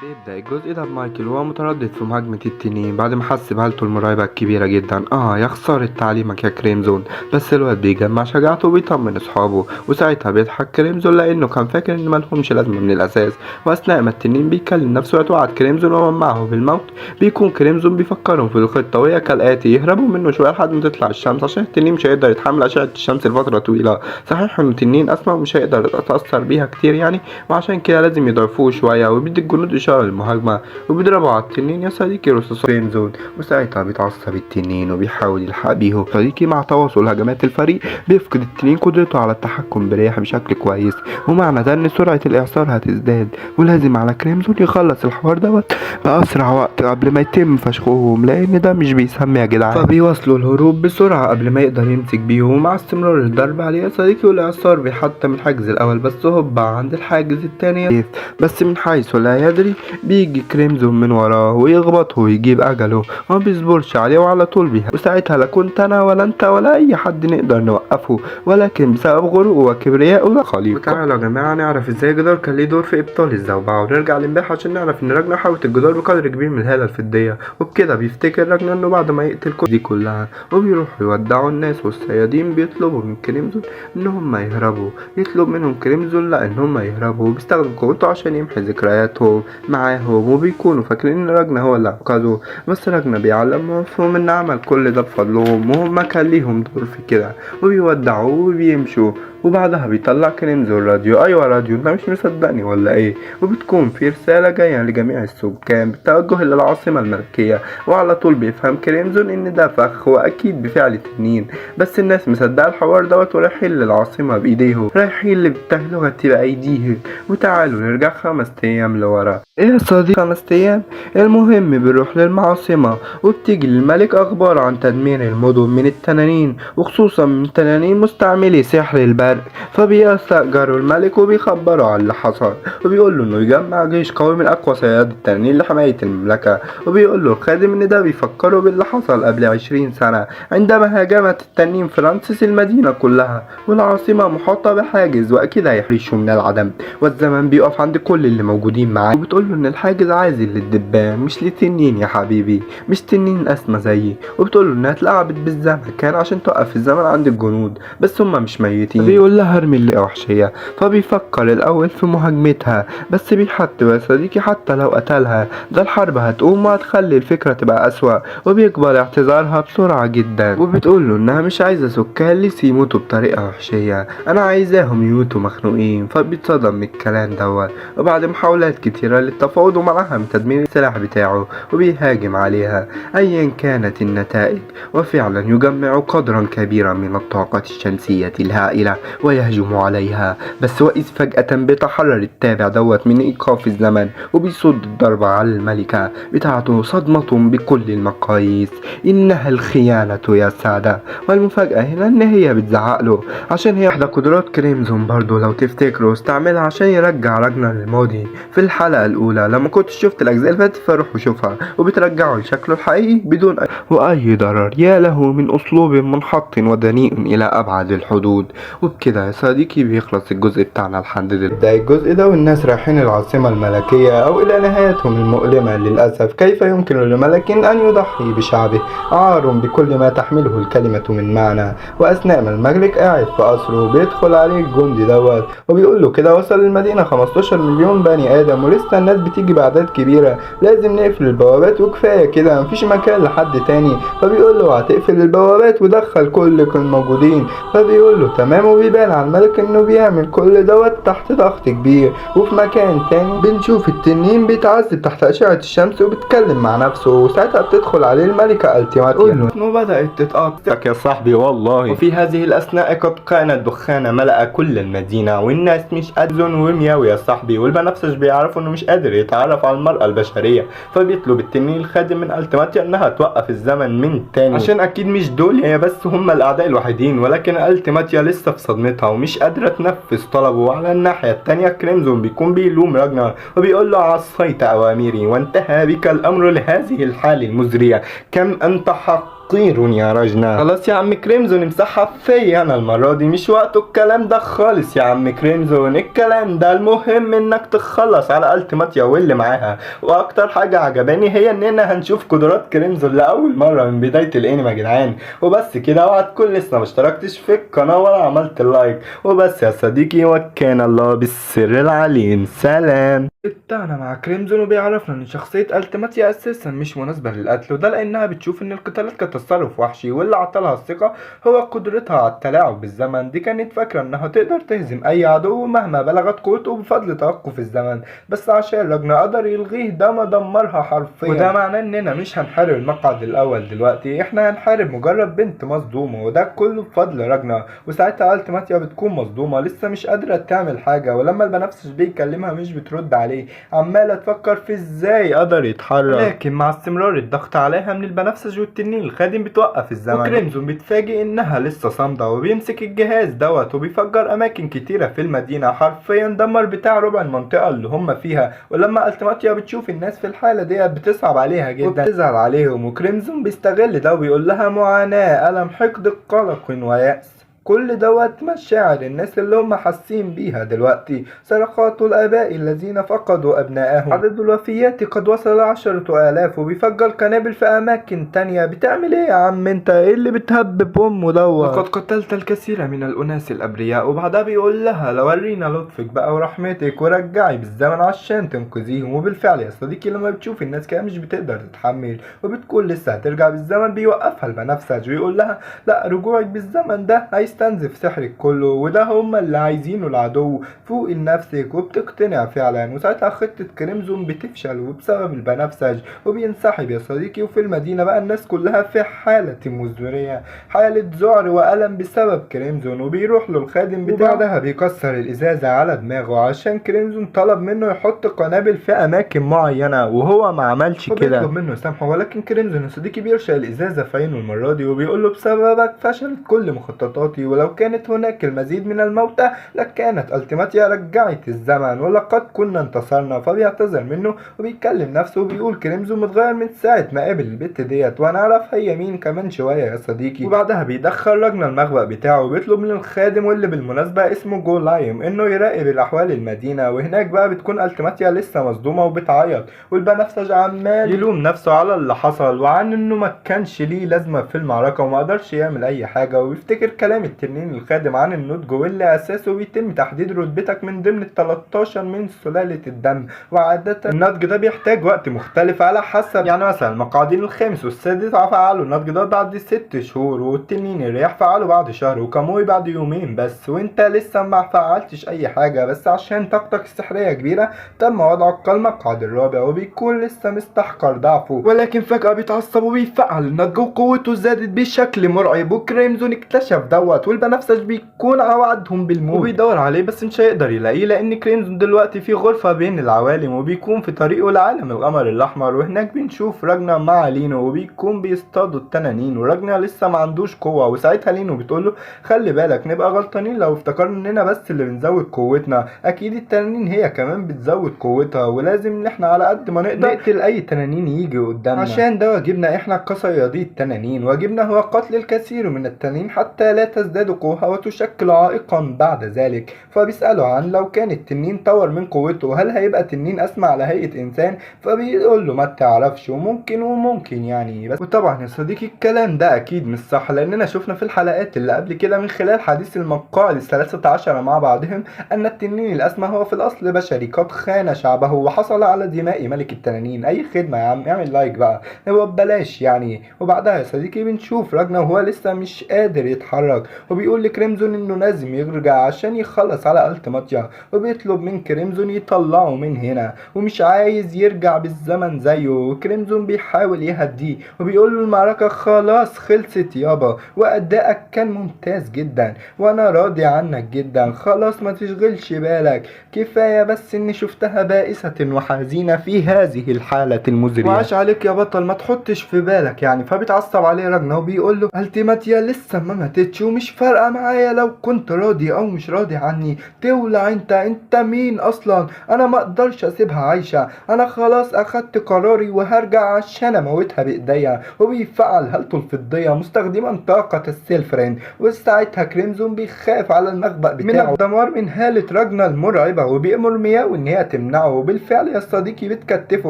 بيبدأ الجزء ده بمايكل وهو متردد في مهاجمة التنين بعد ما حس بهالته المرعبة الكبيرة جدا. يا خسارة تعليمك يا كريمزون. بس الواد بيجمع شجاعته وبيطمن اصحابه، وساعتها بيضحك كريمزون لانه كان فاكر ان ملهمش لازمة من الاساس. واثناء ما التنين بيكلم نفسه ويتوعد كريمزون ومن معه بالموت، بيكون كريمزون بيفكرهم في الخطة، وهي كالآتي: يهربوا منه شوية لحد ما تطلع الشمس عشان التنين مش هيقدر يتحمل أشعة الشمس لفترة طويلة. صحيح ان التنين أسمى ومش هيقدر يتأثر بيها كتير يعني، وعشان كده لازم يضعفوه شوية. وبيدي الجنود إشارة للمهاجمة وبيضربوا على التنين يا صديقي رصاص كريمزون، وساعتها بيتعصب التنين وبيحاول يلحق بيهم. صديقي مع تواصل هجمات الفريق بيفقد التنين قدرته على التحكم بالرياح بشكل كويس، ومعنى ده ان سرعة الإعصار هتزداد، ولازم على كريمزون يخلص الحوار دوت بأسرع وقت قبل ما يتم فشخهم، لأن ده مش بيسمي يا جدعان. فبيواصلوا الهروب بسرعة قبل ما يقدر يمسك بيهم، مع استمرار الضرب عليه يا صديقي، والإعصار بيحطم الحاجز الأول، بس هوبا عند الحاجز التاني، بس من حيث لا يدري بيجي كريمزون من وراه ويخبطه ويجيب أجله وما بيصبرش عليه وعلى طول بيها. وساعتها لا كنت أنا ولا أنت ولا أي حد نقدر نوقفه، ولكن بسبب غروره وكبريائه لا خليقة. وتعالوا يا جماعة نعرف ازاي الجدار كان ليه دور في إبطال الزوبعة، ونرجع لامبارح عشان نعرف إن راجنا حاوت الجدار بقدر كبير من الهالة الفضية. وبكده بيفتكر راجنا إنه بعد ما يقتل كل دي كلها، وبيروحوا يودعوا الناس، والصيادين بيطلبوا من كريمزون إن هم يهربوا. يطلب منهم كريمزون لا إن هم يهربوا، وبيستخدم قوته عشان يمحي ذكرياتهم معاهم، وبيكونوا فاكرين إن راجنا هو اللي أنقذه، بس راجنا بيعلمهم إن عمل كل ده بفضلهم وهم كان ليهم دور في كده، وبيودعوا وبيمشوا. وبعدها بيطلع كريمزون راديو، ايوه راديو، انت مش مصدقني ولا ايه؟ وبتكون في رسالة جاية لجميع السكان بالتوجه للعاصمة الملكية، وعلى طول بيفهم كريمزون ان ده فخ واكيد بفعل تنين، بس الناس مصدقة الحوار دوت ورايحين للعاصمة بايديهم، رايحين للتهلكة بايديهم. وتعالوا نرجع 5 ايام لورا. ايه يا صديقي 5 ايام؟ المهم بنروح للعاصمة، وبتيجي للملك اخبار عن تدمير المدن من التنانين، وخصوصا من تنانين مستعملي سحر البرق. فبيستأجروا الملك وبيخبروا على اللي حصل، وبيقول له انه يجمع جيش قوي من اقوى صيادي التنانين لحماية المملكة. وبيقول له الخادم ان ده بيفكروا باللي حصل قبل 20 سنة عندما هاجمت التنين فرانسيس المدينة كلها، والعاصمة محاطة بحاجز واكيد هيحرشوا من العدم، والزمن بيقف عند كل اللي موجودين معاه. وبتقول له ان الحاجز عازل للدبان مش لتنين يا حبيبي، مش تنين اسمى زيي. وبتقول له انها اتلعبت بالزمن كان عشان توقف الزمن عند الجنود، بس هما مش ميتين. بيقول لها أكتر من اللي وحشية، فبيفكر الأول في مهاجمتها، بس بيحتم يا صديقي حتى لو قتلها ده الحرب هتقوم وهتخلي الفكرة تبقى أسوأ. وبيقبل اعتذارها بسرعة جدا، وبتقول له إنها مش عايزة سكان ليس يموتوا بطريقة وحشية، أنا عايزاهم يموتوا مخنوقين. فبيتصدم من الكلام دوت، وبعد محاولات كتيرة للتفاوض ومنعها من تدمير السلاح بتاعه وبيهاجم عليها أيا كانت النتائج. وفعلا يجمع قدرا كبيرا من الطاقة الشمسية الهائلة ويهجم عليها، بس وإذ فجأة بيتحرر التابع دوت من إيقاف الزمن وبيصد الضربة على الملكة بتاعته. صدمة بكل المقاييس، إنها الخيانة يا سادة. والمفاجأة هنا إن هي بتزعق له عشان هي واحدة قدرات كريمزون برضو لو تفتكروا استعملها عشان يرجع راجنر للماضي في الحلقة الأولى. لما كنت شفت الأجزاء اللي فاتت فروحوا شوفها، وبترجعه لشكله الحقيقي بدون وأي ضرر. يا له من أسلوب منحط ودنيء إلى أبعد الحدود. وبكده يا صديقي بيخلص الجزء بتاعنا لحد دلوقتي. ده الجزء ده والناس رايحين العاصمة الملكية أو إلى نهايتهم المؤلمة للأسف. كيف يمكن لملك أن يضحي بشعبه؟ عار بكل ما تحمله الكلمة من معنى. وأثناء ما الملك قاعد في قصره بيدخل عليه الجندي دوت وبيقول له كده وصل المدينة 15 مليون بني آدم ولسه الناس بتيجي بأعداد كبيرة، لازم نقفل البوابات وكفاية كده مفيش مكان لحد تاني. فبيقول له هتقفل البوابات ودخل كل الموجودين. فبيقول له تمام، وبيبان على الملك انه بيعمل كل دوت تحت ضغط كبير. وفي مكان تاني بنشوف التنين بيتعذب تحت أشعة الشمس وبيتكلم مع نفسه، وساعتها بتدخل عليه الملكة التيماتيا انه بدأت تتقطع
يا صاحبي والله.
وفي هذه الأثناء قد كان الدخان ملأ كل المدينة والناس مش قادرون ومياو يا صاحبي، والبنفسج بيعرفوا انه مش قادر يتعرف على المرأة البشرية، فبيطلب التنين الخادم من التيماتيا انها توقف الزمن من تاني عشان اكيد مش دول هي بس هم الاعداء الوحيدين. ولكن التيماتيا لسه في صدمتها ومش قادرة تنفذ طلبه. وعلى الناحية التانية كريمزون بيكون بيلوم راجنر وبيقول له عصيت اوامري وانتهى بك الامر لهذه الحالة المزرية، كم انت حقير يا راجنا. خلاص يا عم كريمزون امسحها فيا انا المرة دي، مش وقته الكلام ده خالص يا عم كريمزون، الكلام ده المهم انك تخلص على التيماتيا واللي معاها. واكتر حاجة عجباني هي اننا هنشوف قدرات كريمزون لاول مرة من بداية الانمي يا جدعان. وبس كده، اوعى تكون لسه ما اشتركتش في القناة ولا عملت like. وبس يا صديقي، وكان الله بالسر العليم. سلام. بتاعنا مع كريمزون وبيعرفنا ان شخصية التيماتيا اساسا مش مناسبة للقتل، وده لانها بتشوف ان القتالات كتصرف وحشي، واللي عطلها الثقة هو قدرتها على التلاعب بالزمن. دي كانت فاكرة انها تقدر تهزم اي عدو مهما بلغت قوته بفضل توقف الزمن، بس عشان راجنا قدر يلغيه ده ما دمرها حرفيا. وده معناه اننا مش هنحارب المقعد الاول دلوقتي، احنا هنحارب مجرد بنت مصدومة، وده كله بفضل راجنا. وساعتها التيماتيا بتكون مصدومة لسه مش قادرة تعمل حاجة، ولما البنفسج بيكلمها مش بترد عليه، عمالة تفكر في ازاي قدر يتحرك. لكن مع استمرار الضغط عليها من البنفسج والتنين الخادم بتوقف الزمن، وكريمزون بيتفاجئ انها لسه صامدة وبيمسك الجهاز دوت وبيفجر اماكن كتيرة في المدينة، حرفيا دمر بتاع ربع المنطقة اللي هم فيها. ولما التيماتيا بتشوف الناس في الحالة ديت بتصعب عليها جدا وبتزعل عليهم، وكريمزون بيستغل ده وبيقول لها معاناة، ألم، حقد، قلق ويأس، كل دوت مشاعر الناس اللي هم حاسين بيها دلوقتي. صرخات الآباء الذين فقدوا أبنائهم، عدد الوفيات قد وصل 10,000، وبيفجر قنابل في أماكن تانية. بتعمل إيه يا عم أنت؟ إيه اللي بتهبب أمه دوت؟ لقد قتلت الكثير من الأناس الأبرياء. وبعدها بيقول لها لو ورينا لطفك بقى ورحمتك ورجعي بالزمن عشان تنقذيهم. وبالفعل يا صديقي لما بتشوف الناس كده مش بتقدر تتحمل وبتكون لسه هترجع بالزمن، بيوقفها البنفسج ويقول لها لا، رجوعك بالزمن ده هيستنزف سحرك كله، وده هما اللي عايزينه العدو، فوق لنفسك. وبتقتنع فعلا، وساعتها خطة كريمزون بتفشل وبسبب البنفسج وبينسحب يا صديقي. وفي المدينة بقى الناس كلها في حالة مزرية، حالة ذعر وألم بسبب كريمزون، وبيروح له الخادم بتاعه وبعدها بيكسر الإزازة على دماغه عشان كريمزون طلب منه يحط قنابل في أماكن معينة وهو ما عملش كده، وبيطلب منه يسامحه. ولكن كريمزون يا صديقي بيرشق الإزازة في عينه المرة دي وبيقول له بسببك فشلت كل مخططاتي، ولو كانت هناك المزيد من الموتى لكانت التيماتيا رجعت الزمن ولقد كنا انتصرنا. فبيعتذر منه وبيتكلم نفسه وبيقول كريمزون متغير من ساعة ما قابل البت ديت، وانا اعرف هي مين كمان شوية يا صديقي. وبعدها بيدخل راجنا المخبأ بتاعه وبيطلب من الخادم واللي بالمناسبة اسمه جولايم انه يراقب الاحوال المدينة. وهناك بقى بتكون التيماتيا لسه مصدومة وبتعيط، والبنفسج عمال يلوم نفسه على اللي حصل وعن انه ما كانش ليه لازمة في المعركة وما قدرش يعمل اي حاجة، وبيفتكر كلام التنين الخادم عن النضج، واللي اساسه بيتم تحديد رتبتك من ضمن ال 13 من سلالة الدم. وعادة النضج ده بيحتاج وقت مختلف على حسب، يعني مثلا المقعدين الخامس والسادس فعلوا النضج ده بعد 6 شهور، والتنين الرياح فعلوا بعد شهر، وكاموي بعد يومين بس، وانت لسه ما فعلتش اي حاجة، بس عشان طاقتك السحرية كبيرة تم وضعك كالمقعد الرابع، وبيكون لسه مستحقر ضعفه. ولكن فجأة بيتعصب وبيفعل النضج وقوته زادت بشكل مرعب، وكريمزون اكتشف دوت، والبنفسج بيكون وعدهم بالموت وبيدور عليه بس مش هيقدر يلاقيه، لان كريمزون دلوقتي في غرفة بين العوالم وبيكون في طريقه لعالم القمر الاحمر. وهناك بنشوف راجنا مع لينو وبيكون بيصطادوا التنانين، وراجنا لسه ما عندوش قوة، وساعتها لينو بتقوله خلي بالك نبقى غلطانين لو افتكرنا اننا بس اللي بنزود قوتنا، اكيد التنانين هي كمان بتزود قوتها، ولازم ان احنا على قد ما نقدر نقتل اي تنانين يجي قدامنا، عشان ده واجبنا احنا كصيادي التنانين، واجبنا هو قتل الكثير من التنانين حتى لا تزداد قوها وتشكل عائقا بعد ذلك. فبيسألوا عن لو كان التنين طور من قوته هل هيبقى تنين اسمى على هيئة انسان، فبيقول له ما تعرفش، وممكن وممكن يعني بس. وطبعا يا صديقي الكلام ده اكيد مش صح، لاننا شفنا في الحلقات اللي قبل كده من خلال حديث المقاعد 13 مع بعضهم ان التنين الاسمى هو في الاصل بشري قد خان شعبه وحصل على دماء ملك التنانين. اي خدمة يا عم، اعمل like بقى، هو ببلاش يعني. وبعدها يا صديقي بنشوف راجنا وهو لسه مش قادر يتحرك، وبيقول لكريمزون انه لازم يرجع عشان يخلص على التيماتيا، وبيطلب من كريمزون يطلعه من هنا ومش عايز يرجع بالزمن زيه. وكريمزون بيحاول يهديه وبيقول له المعركة خلاص خلصت يابا، وأدائك كان ممتاز جدا وانا راضي عنك جدا، خلاص ما تشغلش بالك، كفاية بس اني شفتها بائسة وحزينة في هذه الحالة المزرية، وعاش عليك يا بطل ما تحطش في بالك يعني. فبيتعصب عليه راجنا وبيقول له التيماتيا لسه ما ماتتش ومش فارقة معايا لو كنت راضي او مش راضي عني، تولع انت مين اصلا، انا ما اقدرش اسيبها عايشة، انا خلاص اخدت قراري وهرجع عشان اموتها بايديا. وبيفعل هالته الفضية مستخدما طاقة السيلفرين، وساعتها كريمزون بيخاف على المخبأ بتاعه من الدمار من هالة راجنا المرعبة، وبيأمر مياو ان هي تمنعه، وبالفعل يا صديقي بتكتفه.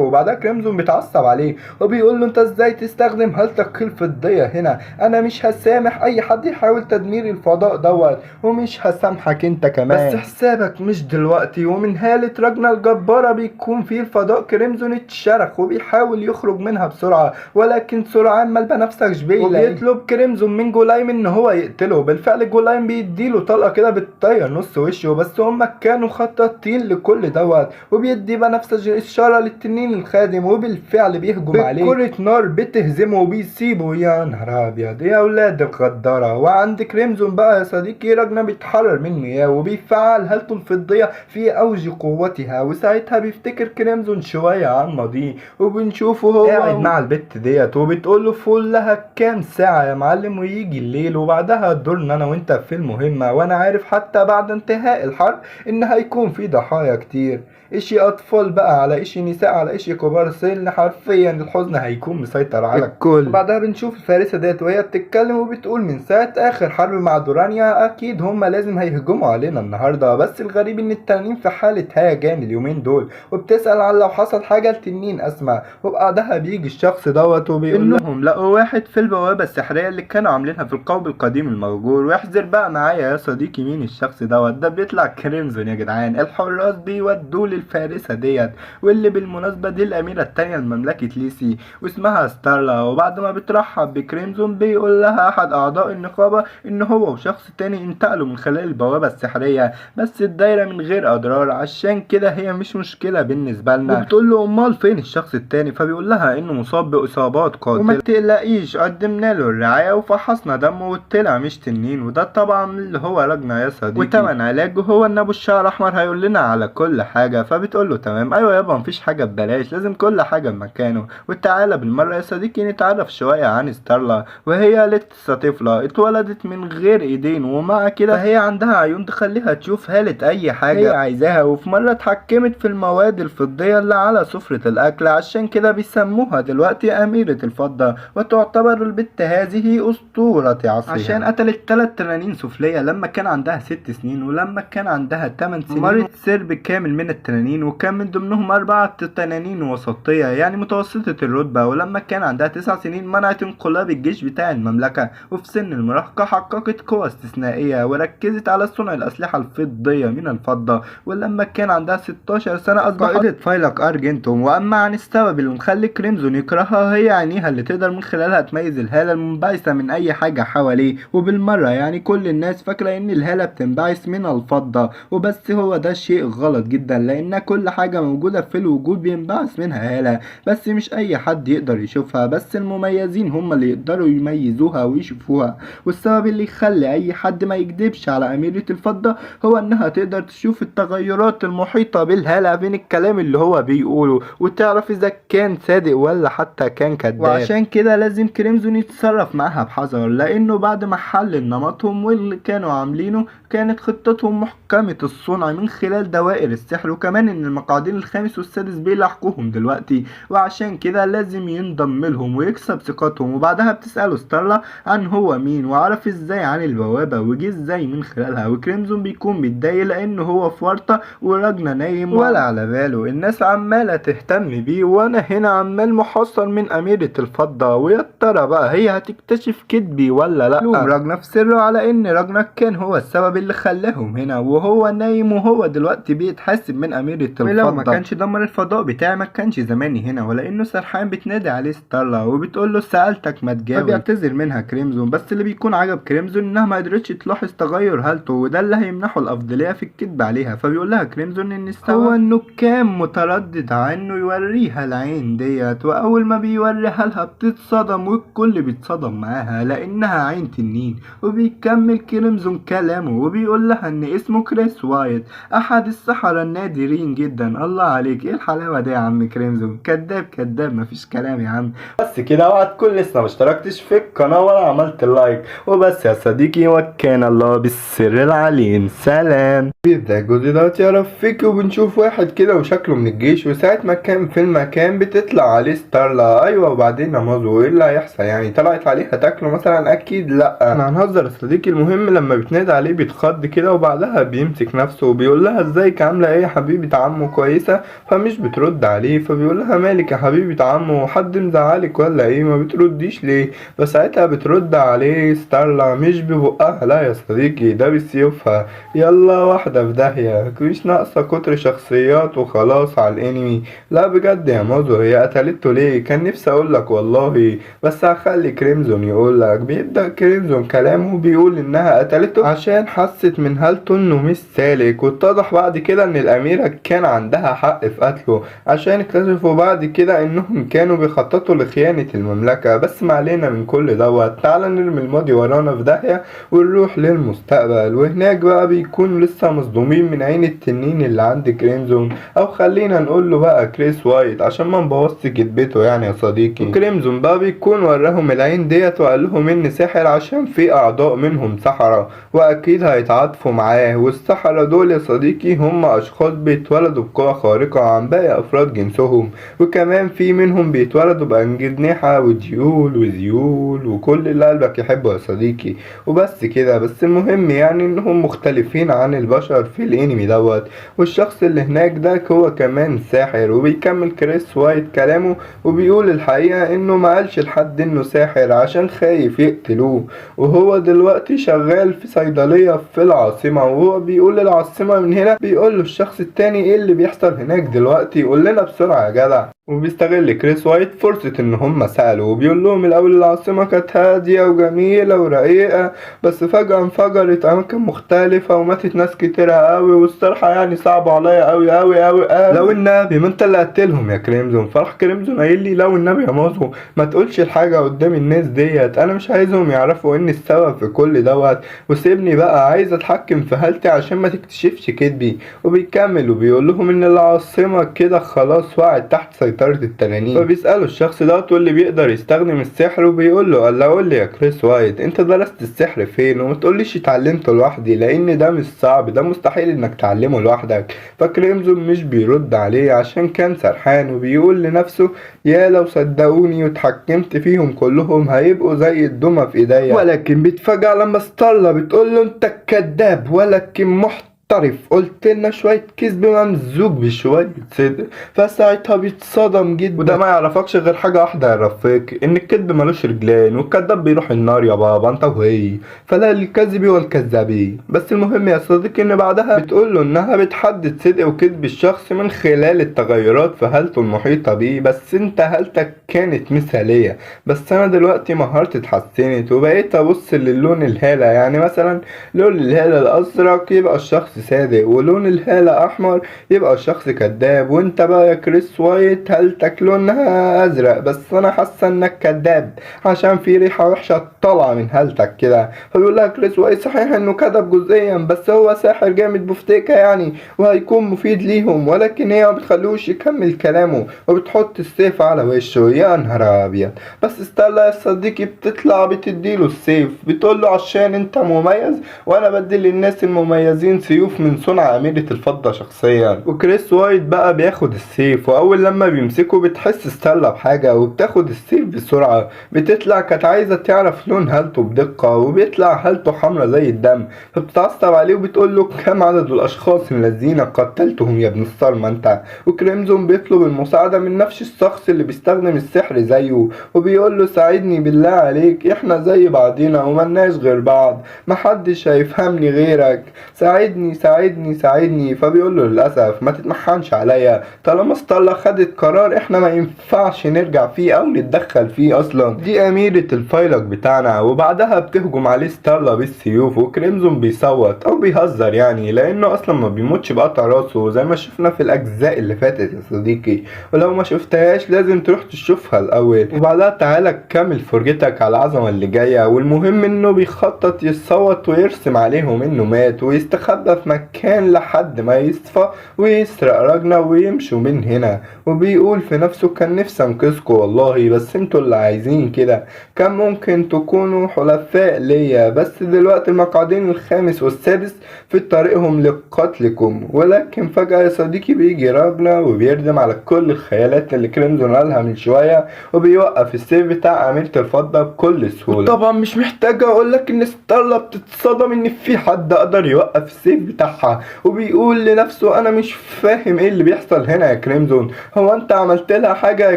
وبعدها كريمزون بيتعصب عليه وبيقول له انت ازاي تستخدم هالتك الفضية هنا، انا مش هسامح اي حد يحاول تدمير الفضاء دوت، ومش هسامحك انت كمان، بس حسابك مش دلوقتي. ومن هالة راجنا الجبارة بيكون في الفضاء كريمزون اتشرخ وبيحاول يخرج منها بسرعة، ولكن سرعان ما البنفسج بيلاقيه، وبيطلب كريمزون من جولايم ان هو يقتله. بالفعل جولايم بيديله طلقة كده بتطير نص وشه، بس هما كانوا خططين لكل دوت. وبيدي بنفسج اشارة للتنين الخادم، وبالفعل بيهجم عليه كرة نار بتهزمه وبيسيبه. يا نهار ابيض يا اولاد الغدارة. وعند كريمزون بقى يا صديقي راجنا بيتحرر من مياه وبيفعل هالته الفضية في اوج قوتها، وساعتها بيفتكر كريمزون شوية عن ماضيه، وبنشوفه هو قاعد مع البت ديت وبتقول له فول لها كام ساعة يا معلم ويجي الليل، وبعدها دورنا انا وانت في المهمة، وانا عارف حتى بعد انتهاء الحرب ان هيكون في ضحايا كتير، اشي اطفال بقى على اشي نساء على اشي كبار سن، حرفيا الحزن هيكون مسيطر على الكل. بعدها بنشوف الفارسة ديت وهي بتتكلم وبتقول من ساعة اخر حرب مع دورانيا اكيد هما لازم هيهجموا علينا النهارده، بس الغريب ان التنانين في حالة هيجان اليومين دول، وبتسأل عن لو حصل حاجة لتنين اسمى. وبعدها بيجي الشخص دوت وبيقول لهم لقوا واحد في البوابة السحرية اللي كانوا عاملينها في القوب القديم المهجور، واحذر بقى معايا يا صديقي مين الشخص دوت، ده بيطلع كريمزون يا جدعان. الحراس بيودوه للفارسة ديت، واللي بالمناسبة دي الأميرة التانية لمملكة ليسي واسمها ستارلا. وبعد ما بترحب بكريمزون بيقول لها أحد أعضاء النقابة إن هو وشخص تاني انتقلوا من خلال البوابة السحرية، بس الدايرة من غير أضرار، عشان كده هي مش مشكلة بالنسبة لنا. وبتقول له أمال فين الشخص التاني، فبيقول لها إنه مصاب بإصابات قاتلة وما تقلقيش قدمنا له الرعاية وفحصنا دمه وطلع مش تنين، وده طبعا اللي هو راجنا يا صديقي، وتمن علاجه هو ان ابو الشعر الاحمر هيقول لنا على كل حاجة. فبتقول له تمام ايوه يابا مفيش حاجة ببلاش، لازم كل حاجة بمكانه. وتعالى بالمرة يا صديقي نتعرف شوية عن ستارلا، وهي لسه طفله اتولدت من غير ايدين، ومع كده فهي عندها عيون تخليها تشوف هاله اي حاجة هي عايزاها. وفي مرة اتحكمت في المواد الفضيه اللي على سفره الاكل، عشان كده بيسموها دلوقتي اميره الفضة، وتعتبر البت هذه اسطورة عصرها عشان قتلت 3 تنانين سفليه لما كان عندها 6 سنين، ولما كان عندها 8 سنين مرت سرب كامل من التنانين، وكان من ضمنهم 4 تنانين وسطية يعني متوسطة الرتبة. ولما كان عندها 9 سنين منعت انقلاب الجيش بتاع المملكة، وفي سن المراهقة حققت وحققت قوة استثنائية وركزت على صنع الأسلحة الفضية من الفضة. ولما كان عندها 16 سنة أصبحت قائدة فيلق أرجنتوم. وأما عن السبب اللي مخلي كريمزون يكرهها، هي عينيها اللي تقدر من خلالها تميز الهالة المنبعثة من أي حاجة حواليه. وبالمرة يعني كل الناس فاكرة إن الهالة بتنبعث من الفضة، وبس هو ده شيء غلط جدا، لأن كل حاجة موجودة في الوجود بينبعث منها هالة، بس مش أي حد يقدر يشوفها، بس المميزين هم اللي يقدروا يميزوها ويشوفوها. والسبب اللي يخلي أي حد ما يكذبش على أميرة الفضة هو إنها تقدر تشوف التغيرات المحيطة بالهالة بين الكلام اللي هو بيقوله، وتعرف إذا كان صادق ولا حتى كان كذاب. وعشان كده لازم كريمزون يتصرف معاها بحذر، لأنه بعد ما حلل نمطهم واللي كانوا عاملينه كانت خطتهم محكمة الصنع من خلال دوائر السحر، وكمان إن المقعدين الخامس والسادس بيلاحقوهم دلوقتي، وعشان كده لازم ينضم لهم ويكسب ثقتهم. وبعدها بتسأله ستارلا عن هو مين وعرف ازاي عن البوابة وجه ازاي من خلالها. وكريمزون بيكون متضايق لأنه هو في ورطة وراجنا نايم ولا على باله، الناس عمالة تهتم بيه وانا هنا عمال محاصر من أميرة الفضة، ويا ترى بقى هي هتكتشف كذبي ولا لا. لوم راجنا في سره على ان راجنا كان هو السبب اللي خلاهم هنا وهو نايم، وهو دلوقتي بيتحاسب من أميرة الفضة. ولو ما كانش دمر الفضاء بتاعي ما كانش زماني هنا. ولانه سرحان بتنادي عليه ستارلا وبتقول له سألتك ما تجاوب، فبيعتذر منها كريمزون. بس اللي بيكون عجب كريمزون انها ما قدرتش تلاحظ تغير هالته، وده اللي هيمنحه الافضليه في الكذب عليها. فبيقول لها كريمزون ان السبب هو انه كان متردد عنه يوريها العين ديت، واول ما بيوريها لها بتتصدم والكل بيتصدم معاها لانها عين تنين. وبيكمل كريمزون كلامه وبيقول لها ان اسمه كريس وايت، احد السحرة النادرين جدا. الله عليك، ايه الحلاوه دي يا عم كريمزون، كداب كداب مفيش كلام يا عم. بس كده، اوعى تكون لسه ما اشتركتش في القناه ولا عملت like. وبس يا صديقي، وكان الله بالسر العليم. سلام. بيبدأ الجزء دوت يا رفيقي، وبنشوف واحد كده وشكله من الجيش، وساعة ما كان في المكان بتطلع عليه ستارلا. ايوه، وبعدين نمازه ايه اللي هيحصل يعني؟ طلعت عليه هتاكله مثلا؟ اكيد لا، احنا هنهزر يا صديقي. المهم لما بتنادي عليه بيتخض كده، وبعدها بيمسك نفسه وبيقول لها ازيك عامله ايه يا حبيبه عمو، كويسه؟ فمش بترد عليه، فبيقول لها مالك يا حبيبه عمو، حد مزعلك ولا ايه؟ ما بترديش ليه؟ فساعتها بترد عليه ستارلا مش ببقها، لا يا صديقي ده بسيوفها. يلا واحدة في داهية، مش ناقصة كتر شخصيات وخلاص على الانمي. لا بجد يا مازو، هي قتلته ليه؟ كان نفسي اقولك والله، بس هخلي كريمزون يقولك. بيبدأ كريمزون كلامه بيقول انها قتلته عشان حست من هالته انه مش سالك، واتضح بعد كده ان الاميرة كان عندها حق في قتله، عشان اكتشفوا بعد كده انهم كانوا بيخططوا لخيانة المملكة. بس ما علينا من كل دوت، تعالى نرمي الماضي ورانا في داهية ونروح للمستقبل. وهناك بقى بيكون لسه مصدومين من عين التنين اللي عند كريمزون، او خلينا نقول له بقى كريس وايت عشان ما نبوظش كدبته يعني يا صديقي. وكريمزون بقى بيكون وراهم العين ديت وقال لهم ان ساحر عشان في اعضاء منهم سحرة واكيد هيتعاطفوا معاه. والسحرة دول يا صديقي هم اشخاص بيتولدوا بقوة خارقة عن باقي افراد جنسهم، وكمان في منهم بيتولدوا بأجنحة وديول وذيول وكل اللي قلبك يحبه يا صديقي. وبس كده. بس المهم يعني انهم مختلفين عن البشر في الانمي دوت، والشخص اللي هناك ده هو كمان ساحر. وبيكمل كريس وايت كلامه وبيقول الحقيقة انه ما قالش لحد انه ساحر عشان خايف يقتلوه، وهو دلوقتي شغال في صيدلية في العاصمة. وهو بيقول العاصمة من هنا، بيقول له الشخص التاني ايه اللي بيحصل هناك دلوقتي، قول لنا بسرعة يا جدع. وبيستغل كريس وايت فرصة ان هم سألوا، وبيقول لهم الاول العاصمة كانت هادية وجميلة ورقيقة، بس فجأة انفجرت اماكن مختلفة وماتت ناس كتيرة قوي، والصراحة يعني صعبة عليا قوي قوي قوي قوي. لو النبي ما انت اللي قتلهم يا كريمزون. فرح كريمزون قايل لي لو النبي يا مازو ما تقولش الحاجة قدام الناس ديت، انا مش عايزهم يعرفوا ان السبب في كل دوت، وسيبني بقى عايز اتحكم في هالتي عشان ما تكتشفش كدبي. وبيكمل وبيقول لهم ان العاصمة كده خلاص وقعت تحت سيطرة التنانين. فبيسأله الشخص دوت واللي بيقدر يستخدم السحر، وبيقول له قال قول لي يا كريس وايت انت درست السحر فين، وما تقوليش اتعلمته لوحدي لان ده مش صعب، ده مستحيل انك تعلمه لوحدك. فكريمزون مش بيرد عليه عشان كان سرحان، وبيقول لنفسه يا لو صدقوني واتحكمت فيهم كلهم هيبقوا زي الدمى في ايديا. ولكن بيتفاجأ لما ستارلا بتقول له انت كذاب ولكن محترم محترف، قلت لنا شوية كذب ممزوج بشوية صدق. فساعتها بيتصدم جدا، وده ما يعرفكش غير حاجة واحدة يا رفيق، ان الكذب ملوش رجلين والكذاب بيروح النار يا بابا انت وهي، فلا الكذب والكذابين. بس المهم يا صديقي ان بعدها بتقول له انها بتحدد صدق وكذب الشخص من خلال التغيرات في حالته المحيطة بيه، بس انت حالتك كانت مثالية، بس انا دلوقتي مهارتي اتحسنت وبقيت ابص للون الهالة، يعني مثلا لون الهالة الازرق يبقى الشخص صادق، ولون الهالة احمر يبقى الشخص كذاب، وانت بقى يا كريس وايت هالتك لونها ازرق، بس انا حاسه انك كذاب عشان في ريحه وحشه طالعه من هالتك كده. فبيقول لها كريس وايت صحيح انه كذب جزئيا بس هو ساحر جامد بفتيكه يعني وهيكون مفيد ليهم، ولكن هي ما بتخلوش يكمل كلامه وبتحط السيف على وشه. يا نهار ابيض. بس ستارلا يا صديقي بتطلع بتديله السيف، بتقول له عشان انت مميز وانا بدي للناس المميزين سيوف من صنع اميرة الفضة شخصيا. وكريس وايت بقى بياخد السيف، واول لما بيمسكه بتحس ستارلا بحاجة وبتاخد السيف بسرعة، بتطلع كانت عايزة تعرف لون هالته بدقة، وبيطلع هالته حمرا زي الدم، فبتتعصب عليه وبتقول له كم عدد الاشخاص الذين قتلتهم يا ابن الصرمة انت. وكريمزون بيطلب المساعدة من نفس الشخص اللي بيستخدم السحر زيه، وبيقول له ساعدني بالله عليك، احنا زي بعضينا وملناش غير بعض، محدش هيفهمني غيرك، ساعدني ساعدني ساعدني. فبيقول له للأسف ما تتمحنش عليا، طالما ستارلا خدت قرار احنا ما ينفعش نرجع فيه او نتدخل فيه اصلا، دي اميرة الفيلق بتاعنا. وبعدها بتهجم عليه ستارلا بالسيوف، وكريمزون بيصوت او بيهزر يعني لانه اصلا ما بيموتش بقطع راسه زي ما شفنا في الاجزاء اللي فاتت يا صديقي، ولو ما شفتهاش لازم تروح تشوفها الاول، وبعدها تعالى كمل فرجتك على العظمه اللي جايه. والمهم انه بيخطط يصوت ويرسم عليهم انه مات ويستخبى في مكان لحد ما يصفى ويسرق راجنا ويمشوا من هنا، وبيقول في نفسه كان نفسي انقذكوا والله، بس انتوا اللي عايزين كده، كان ممكن تكونوا حلفاء ليا، بس دلوقتي المقعدين الخامس والسادس في طريقهم لقتلكم. ولكن فجأة يا صديقي بيجي راجنا وبيردم على كل الخيالات اللي كريمزون قالها من شوية، وبيوقف السيف بتاع أميرة الفضة بكل سهولة. طبعا مش محتاج اقولك ان ستارلا بتتصدم ان في حد قدر يوقف السيف بتاعها، وبيقول لنفسه انا مش فاهم ايه اللي بيحصل هنا يا كريمزون، هو انت عملت لها حاجة يا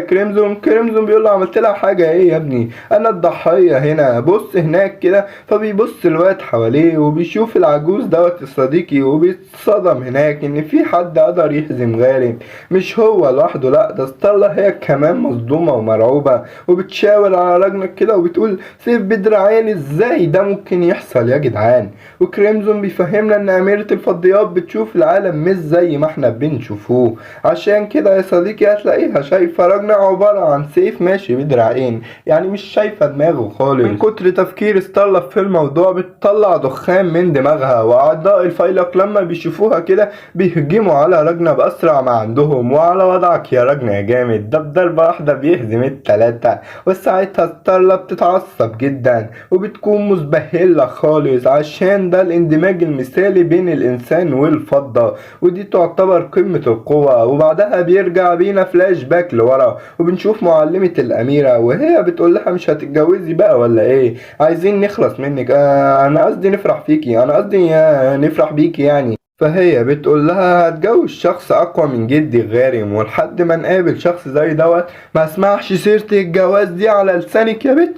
كريمزون؟ كريمزون بيقول له عملت لها حاجة ايه يا ابني، انا الضحية هنا، بص هناك كده. فبيبص الواد حواليه وبيشوف العجوز دوت يا صديقي، وبيتصدم هناك ان في حد قدر يهزم غارم، مش هو لوحده، لا ده ستارلا هي كمان مصدومة ومرعوبة، وبتشاور على راجنك كده وبتقول سيف بدراعين ازاي ده ممكن يحصل يا جدعان. وكريمزون بيفهمنا ان اميرة الفضيات بتشوف العالم مش زي ما احنا بنشوفوه، عشان كده يا صديقي هتلاقيها شايفة راجنا عبارة عن سيف ماشي بدراعين، يعني مش شايفة دماغه خالص. من كتر تفكير ستارلا في الموضوع بتطلع دخان من دماغها، واعضاء الفيلق لما بيشوفوها كده بيهجموا على راجنا باسرع ما عندهم، وعلى وضعك يا راجنا يا جامد، ده بضربة واحدة بيهزم التلاتة. وساعتها ستارلا بتتعصب جدا وبتكون مزبهلة خالص، عشان ده الاندماج المثالي بين الانسان والفضة، ودي تعتبر قمة القوة. وبعدها بيرجع بينا فلاش باك لورا، وبنشوف معلمة الأميرة وهي بتقول لها مش هتتجوزي بقى ولا ايه، عايزين نخلص منك، انا قصدي نفرح فيكي، انا قصدي نفرح بيكي يعني. فهي بتقول لها هتجوز شخص اقوى من جدي غارم، ولحد ما نقابل شخص زي دوت ما اسمعش سيرة الجواز دي على لسانك يا بت.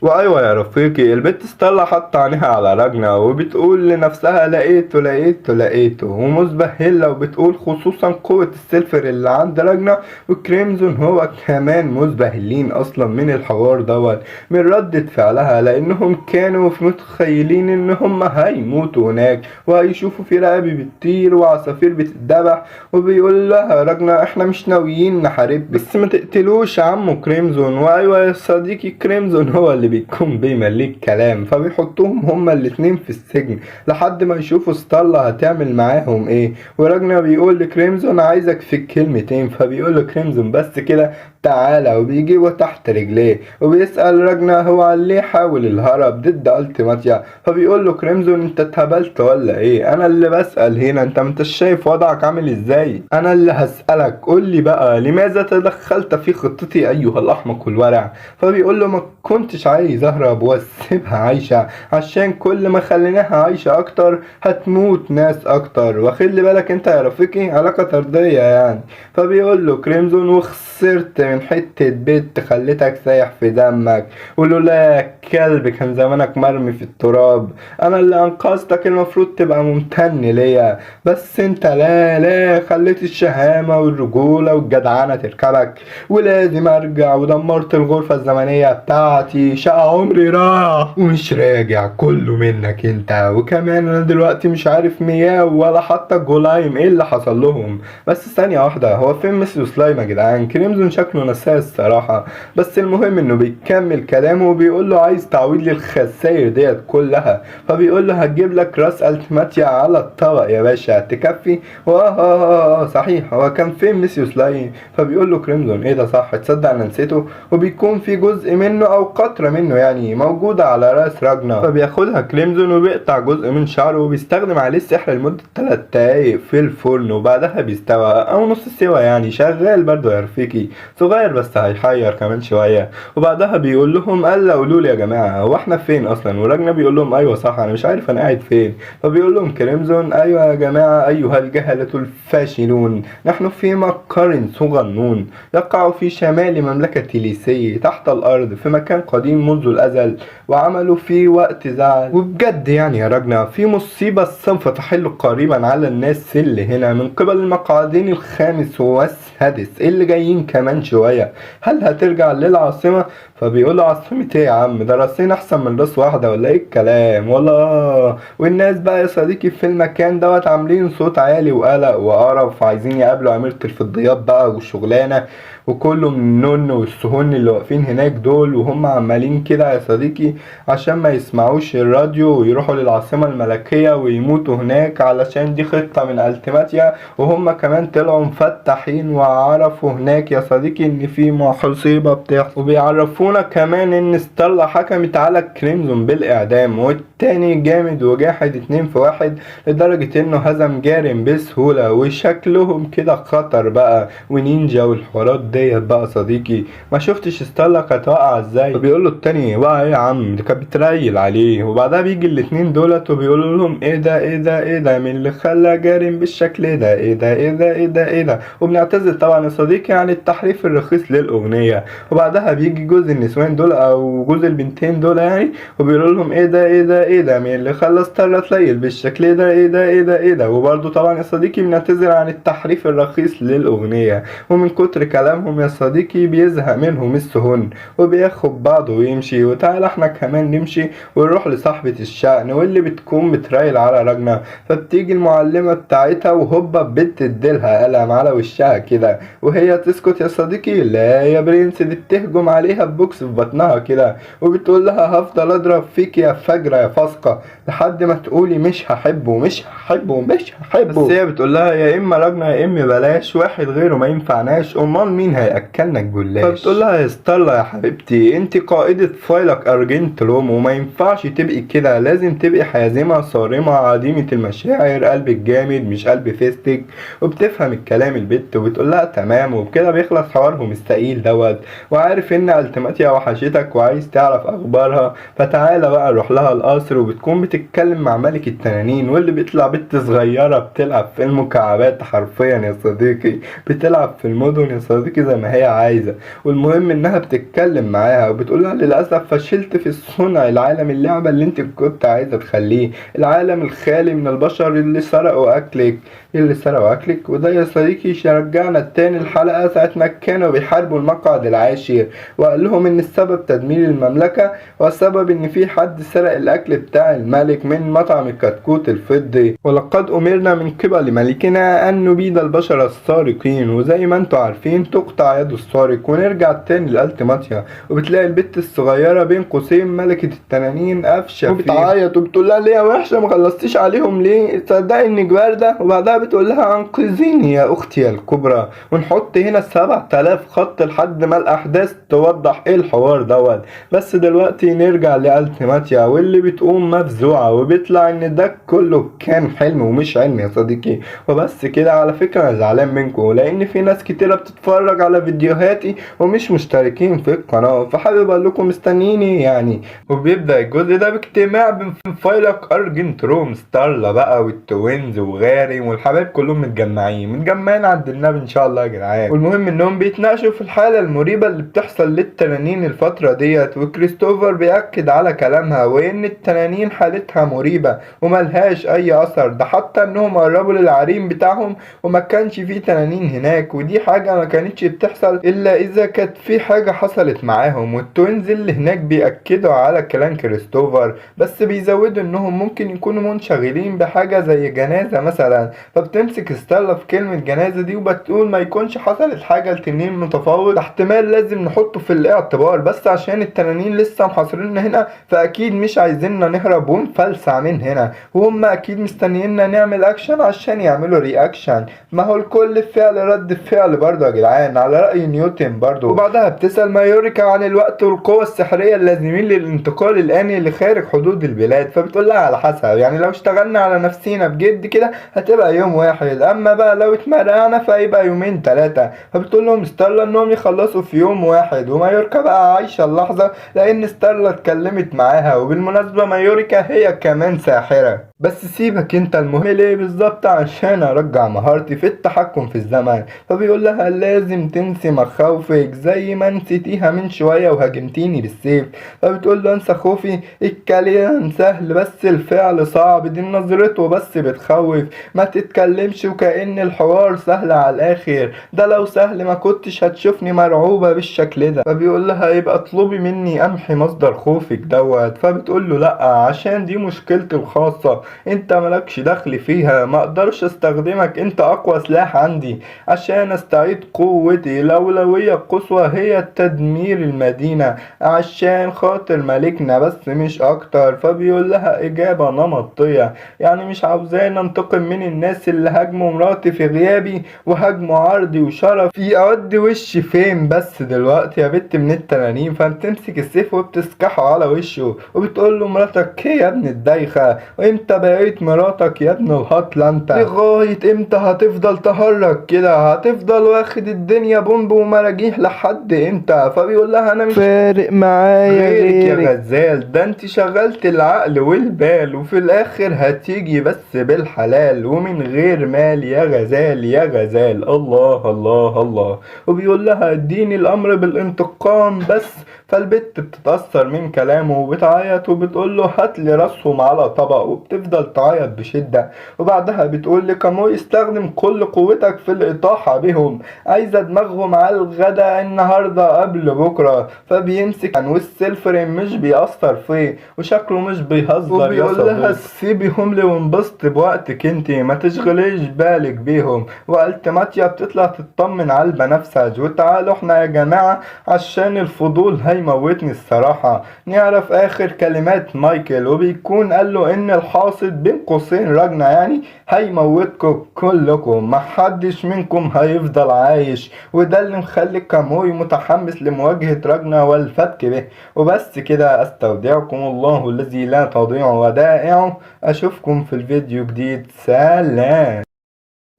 وايوه يا رفيقي، البت ستارلا حاطه عينيها على راجنا وبتقول لنفسها لقيته لقيته لقيته، ومزبهلة، وبتقول خصوصا قوة السيلفر اللي عند راجنا وكريمزون هو كمان مزبهلين اصلا من الحوار دوت، من ردة فعلها، لانهم كانوا متخيلين ان هم هيموتوا هناك وهيشوفوا في رقابي بتطير وعصافير بتتذبح. وبيقول لها راجنا احنا مش ناويين نحارب، بس ما تقتلوش عمو كريمزون. وايوه يا صديقي، كريمزون هو اللي بيكون بيمليك كلام، فبيحطوهم هما الاتنين في السجن لحد ما يشوفوا ستارلا هتعمل معاهم ايه. وراجنا بيقول لكريمزون عايزك في الكلمتين، فبيقول له كريمزون بس كده تعالى، وبيجيبه تحت رجليه وبيسأل راجنا هو ليه حاول الهرب ضد التيماتيا، فبيقول له كريمزون انت اتهبلت ولا ايه، انا اللي بسأل تسأل هنا؟ انت ما انت شايف وضعك عامل ازاي؟ انا اللي هسألك، قول لي بقى لماذا تدخلت في خطتي ايها الاحمق الورع؟ فبيقول له ما كنتش عايز اهرب واسيبها عايشة، عشان كل ما خليناها عايشة اكتر هتموت ناس اكتر، واخد بالك انت يا رفيقي، علاقة طردية يعني. فبيقول له كريمزون وخسرت من حتة بنت خليتك سايح في دمك، ولولا كلب كان زمانك مرمي في التراب، انا اللي انقذتك المفروض تبقى ممتن ليا، بس انت لا لا خليت الشهامة والرجولة والجدعنة تركبك، ولازم ارجع، ودمرت الغرفة الزمنية بتاعتي، شقى عمري راح ومش راجع، كله منك انت. وكمان انا دلوقتي مش عارف مياو ولا حتى جولايم ايه اللي حصل لهم. بس ثانية واحدة، هو فين ميسيو سلايم يا جدعان؟ كريمزون شكله نساه الصراحة. بس المهم انه بيكمل كلامه وبيقول له عايز تعويض للخسائر ديت كلها. فبيقول له هتجيب لك راس التماتيا على الطبق يا باشا تكفي. واه صحيح، هو كان فين ميسيو سلايم؟ فبيقول له كريمزون ايه ده صح، تصدق انا نسيته. وبيكون في جزء منه او قطرة منه يعني موجودة على راس راجنا، فبياخدها كريمزون وبيقطع جزء من شعره وبيستخدم عليه السحر لمدة 3 دقايق في الفرن، وبعدها بيستوى او نص سوا يعني، شغال برضه يا رفيقي، صغير بس هيحير كمان شوية. وبعدها بيقول لهم قال قولوا لي يا جماعة هو احنا فين اصلا؟ وراجنا بيقول لهم ايوه صح انا مش عارف انا قاعد فين. فبيقول لهم كريمزون ايوه يا جماعة ايها الجهلة الفاشلون، نحن في مقر صغنون يقع في شمال مملكة ليسي تحت الارض في مكان قديم منذ الازل، وعملوا فيه وقت زعل. وبجد يعني يا راجنا في مصيبة سوف تحل قريبا على الناس اللي هنا من قبل المقعدين الخامس والسادس اللي جايين كمان شوية، هل هترجع للعاصمة؟ فبيقولوا عاصمة ايه يا عم، ده راسين احسن من راس واحدة ولا ايه الكلام والله. والناس بقى يا صديقي في المكان دوت عاملين صوت عالي وقلق وقرف، عايزين يقابلوا أميرة الفضيات بقى والشغلانة، وكله من النون والسهون اللي واقفين هناك دول، وهم عمالين كده يا صديقي عشان ما يسمعوش الراديو ويروحوا للعاصمة الملكية ويموتوا هناك، علشان دي خطة من التماتيا. وهم كمان طلعوا مفتحين وعرفوا هناك يا صديقي ان في مصيبة بتحصل، وبيعرفونا كمان ان ستارلا حكمت على كريمزون بالاعدام، والتاني جامد وجاحد 2 في 1 لدرجة انه هزم جارم بسهولة، وشكلهم كده خطر بقى ونينجا والحوارات ديت بقى صديقي. ما شفتش ستارلا كانت واقعة ازاي؟ فبيقول له التاني واقع ايه يا عم، دي كانت بتريل عليه. وبعدها بيجي الاتنين دولت وبيقولوا لهم ايه ده ايه ده ايه ده، مين اللي خلى جارم بالشكل ده، ايه ده ايه ده ايه ده ايه ده. وبنعتذر طبعا يا صديقي عن التحريف الرخيص للاغنية. وبعدها بيجي جوز النسوان دول او جوز البنتين دول يعني، وبيقولوا لهم ايه ده ايه ده ايه ده، مين اللي خلى ستارلا تليل بالشكل ده، ايه ده ايه ده ايه ده. وبرضه طبعا يا صديقي بنعتذر عن التحريف الرخيص للاغنية. ومن كتر كلامهم يا صديقي بيزهق منهم السهون وبياخد بعضه ويمشي. وتعالى احنا كمان نمشي ونروح لصاحبة الشأن واللي بتكون بترايل على راجنا. فبتيجي المعلمة بتاعتها وهوبا بتديلها قلم على وشها كده، وهي تسكت يا صديقي؟ لا يا برنس، دي بتهجم عليها ببوكس في بطنها كده وبتقول لها هفضل اضرب فيك يا فجرة يا فاسقة لحد ما تقولي مش هحبه مش هحبه مش هحبه. بس هي بتقول لها يا اما راجنا يا اما بلاش، واحد غيره ما ينفعناش، امال مين هياكلنا الجلاش؟ فبتقول لها يا ستارلا يا حبيبتي انت قائدة فايلك ارجنتروم وما ينفعش تبقي كده، لازم تبقي حازمة صارمة عديمة المشاعر، قلبك جامد مش قلب فيستك. وبتفهم الكلام البت وبتقول لها تمام. وبكده بيخلص حوارهم الثقيل دوت. وعارف ان التماتيا وحشتك وعايز تعرف اخبارها، فتعالى بقى نروح لها القصر. وبتكون بتتكلم مع ملك التنانين واللي بيطلع بنت صغيرة بتلعب في المكعبات حرفيا يا صديقي، بتلعب في المدن يا صديقي زي ما هي عايزة. والمهم انها بتتكلم معاها وبتقول لها للاسف فشلت في صنع العالم اللعبة اللي انت كنت عايزة تخليه، العالم الخالي من البشر اللي سرقوا اكلك، اللي سرقوا اكلك. وده يا صديقي رجعنا التاني الحلقة ساعة ما كانوا بيحاربوا المقعد العاشر، وقال لهم ان السبب تدمير المملكة والسبب ان في حد سرق الاكل بتاع الملك من مطعم الكتكوت الفضي، ولقد امرنا من قبل ملكنا ان نبيد البشر السارقين، وزي ما انتوا عارفين تقطع يد السارق. ونرجع تاني لالتماتيا وبتلاقي البت الصغيرة بين قوسين ملكة التنانين قفشة وبتعيط وبتقول لها ليه يا وحشة ما خلصتيش عليهم ليه، تصدقي انك باردة. وبعدها بتقول لها انقذيني يا اختي الكبرى. ونحط هنا 7000 خط لحد ما الاحداث توضح ايه الحوار دوت. بس دلوقتي نرجع لألتيماتيا واللي بتقوم مفزوعة، وبيطلع ان ده كله كان حلم ومش علم يا صديقي. وبس كده. على فكرة انا زعلان منكم لان في ناس كتيرة بتتفرج على فيديوهاتي ومش مشتركين في القناة، فحابب اقول لكم مستنيني يعني. وبيبدأ الجزء ده باجتماع بين فايلك ارجنتروم ستارلا بقى وال twins وغارم والحبايب كلهم متجمعين عند النبي ان شاء الله يا جدعان. والمهم انهم بيتناقشوا في الحالة المريبة اللي بتحصل للتنانين الفترة ديت، وكريستوفر بيأكد على كلامها وان التنانين حالتها مريبة وملهاش اي اثر، ده حتى انهم قربوا للعرين بتاعهم وما كانش فيه تنانين هناك، ودي حاجة ما كانتش بتحصل الا اذا كانت في حاجة حصلت معاهم. وال twins اللي هناك بيأكدوا على كلام كريستوفر، بس بيزودوا انهم ممكن يكونوا منشغلين بحاجة زي جنازة مثلا. فبتمسك ستارلا في كلمة جنازة دي وبتقول ما يكونش حصلت حاجة لتنين متفوق، احتمال لازم نحطه في الاعتبار، بس عشان التنانين لسه محاصريننا هنا فاكيد مش عايزيننا نهرب ونفلسع من هنا، وهم اكيد مستنييننا نعمل اكشن عشان يعملوا reaction. ما هو الكل فعل رد فعل برضه يا جدعان على رأي نيوتن برضه. وبعدها بتسأل مايوريكا عن الوقت والقوة السحرية اللازمين للانتقال الآني لخارج حدود البلاد، فبتقول لها على حسب، يعني لو اشتغلنا على نفسينا بجد كده هتبقى يوم واحد، اما بقى لو اتمرقنا فهيبقى يومين 3. فبتقول لهم ستارلا انهم يخلصوا في يوم واحد، ومايوركا بقى عايشة اللحظة لان ستارلا اتكلمت معاها. وبالمناسبة مايوريكا هي كمان ساحرة، بس سيبك انت، المهم ليه بالظبط عشان ارجع مهارتي في التحكم في الزمن. فبيقول لها لازم تنسي مخاوفك زي ما نسيتيها من شوية وهاجمتيني بالسيف. فبتقول له انسى خوفي، الكلام سهل بس الفعل صعب، دي نظرته بس بتخوف، ما تتكلمش وكأن الحوار سهل على الاخر، ده لو سهل ما كنتش هتشوفني مرعوبة بالشكل ده. فبيقول لها يبقى اطلبي مني امحي مصدر خوفك دوت. فبتقول له لا عشان دي مشكلتي الخاصة، انت مالكش دخل فيها، ما اقدرش استخدمك، انت اقوى سلاح عندي عشان استعيد قوتي، الاولوية القصوى هي تدمير المدينة عشان خاطر ملكنا بس مش اكتر. فبيقول لها اجابة نمطية، يعني مش عاوزاني انتقم من الناس اللي هاجموا مراتي في غيابي وهاجموا عرضي وشرفي، اودي وشي فين بس دلوقتي يا بنت من التنانين. فبتمسك السيف وبتسكحه على وشه وبتقول له مراتك ايه يا ابن الدايخة، وامتى بقيت مراتك يا ابن الهطلة انت، لغاية امتى هتفضل تهرج كده، هتفضل واخد الدنيا بومب ومراجيح لحد امتى؟ فبيقول لها انا مش
فارق معايا
غيرك يا
غيرك.
غزال، ده انت شغلت العقل والبال وفي الاخر هتيجي بس بالحلال ومن غير مال يا غزال يا غزال، الله الله الله. وبيقول لها اديني الامر بالانتقام بس. فالبت بتتأثر من كلامه وبتعيط وبتقول له هات لي راسهم على طبق، وبتفضل تعيط بشدة. وبعدها بتقول لكاموي استخدم كل قوتك في الإطاحة بهم، عايزة دماغهم على الغدا النهاردة قبل بكرة. فبيمسك والسيلفرين مش بيأثر فيه وشكله مش بيهزر يا
وبيقول
لها سيبيهم لي وانبسطي بوقتك انتي، ما تشغليش بالك بيهم. والتماتيا بتطلع تطمن على البنفسج. وتعالوا احنا يا جماعة عشان الفضول هيموتني الصراحة، نعرف اخر كلمات مايكل، وبيكون قال له ان الحاصد بين قوسين راجنا يعني هيموتكم كلكم، محدش منكم هيفضل عايش، وده اللي مخلي كاموي متحمس لمواجهة راجنا والفتك به. وبس كده، استودعكم الله الذي لا تضيع ودائعه، اشوفكم في الفيديو جديد، سلام.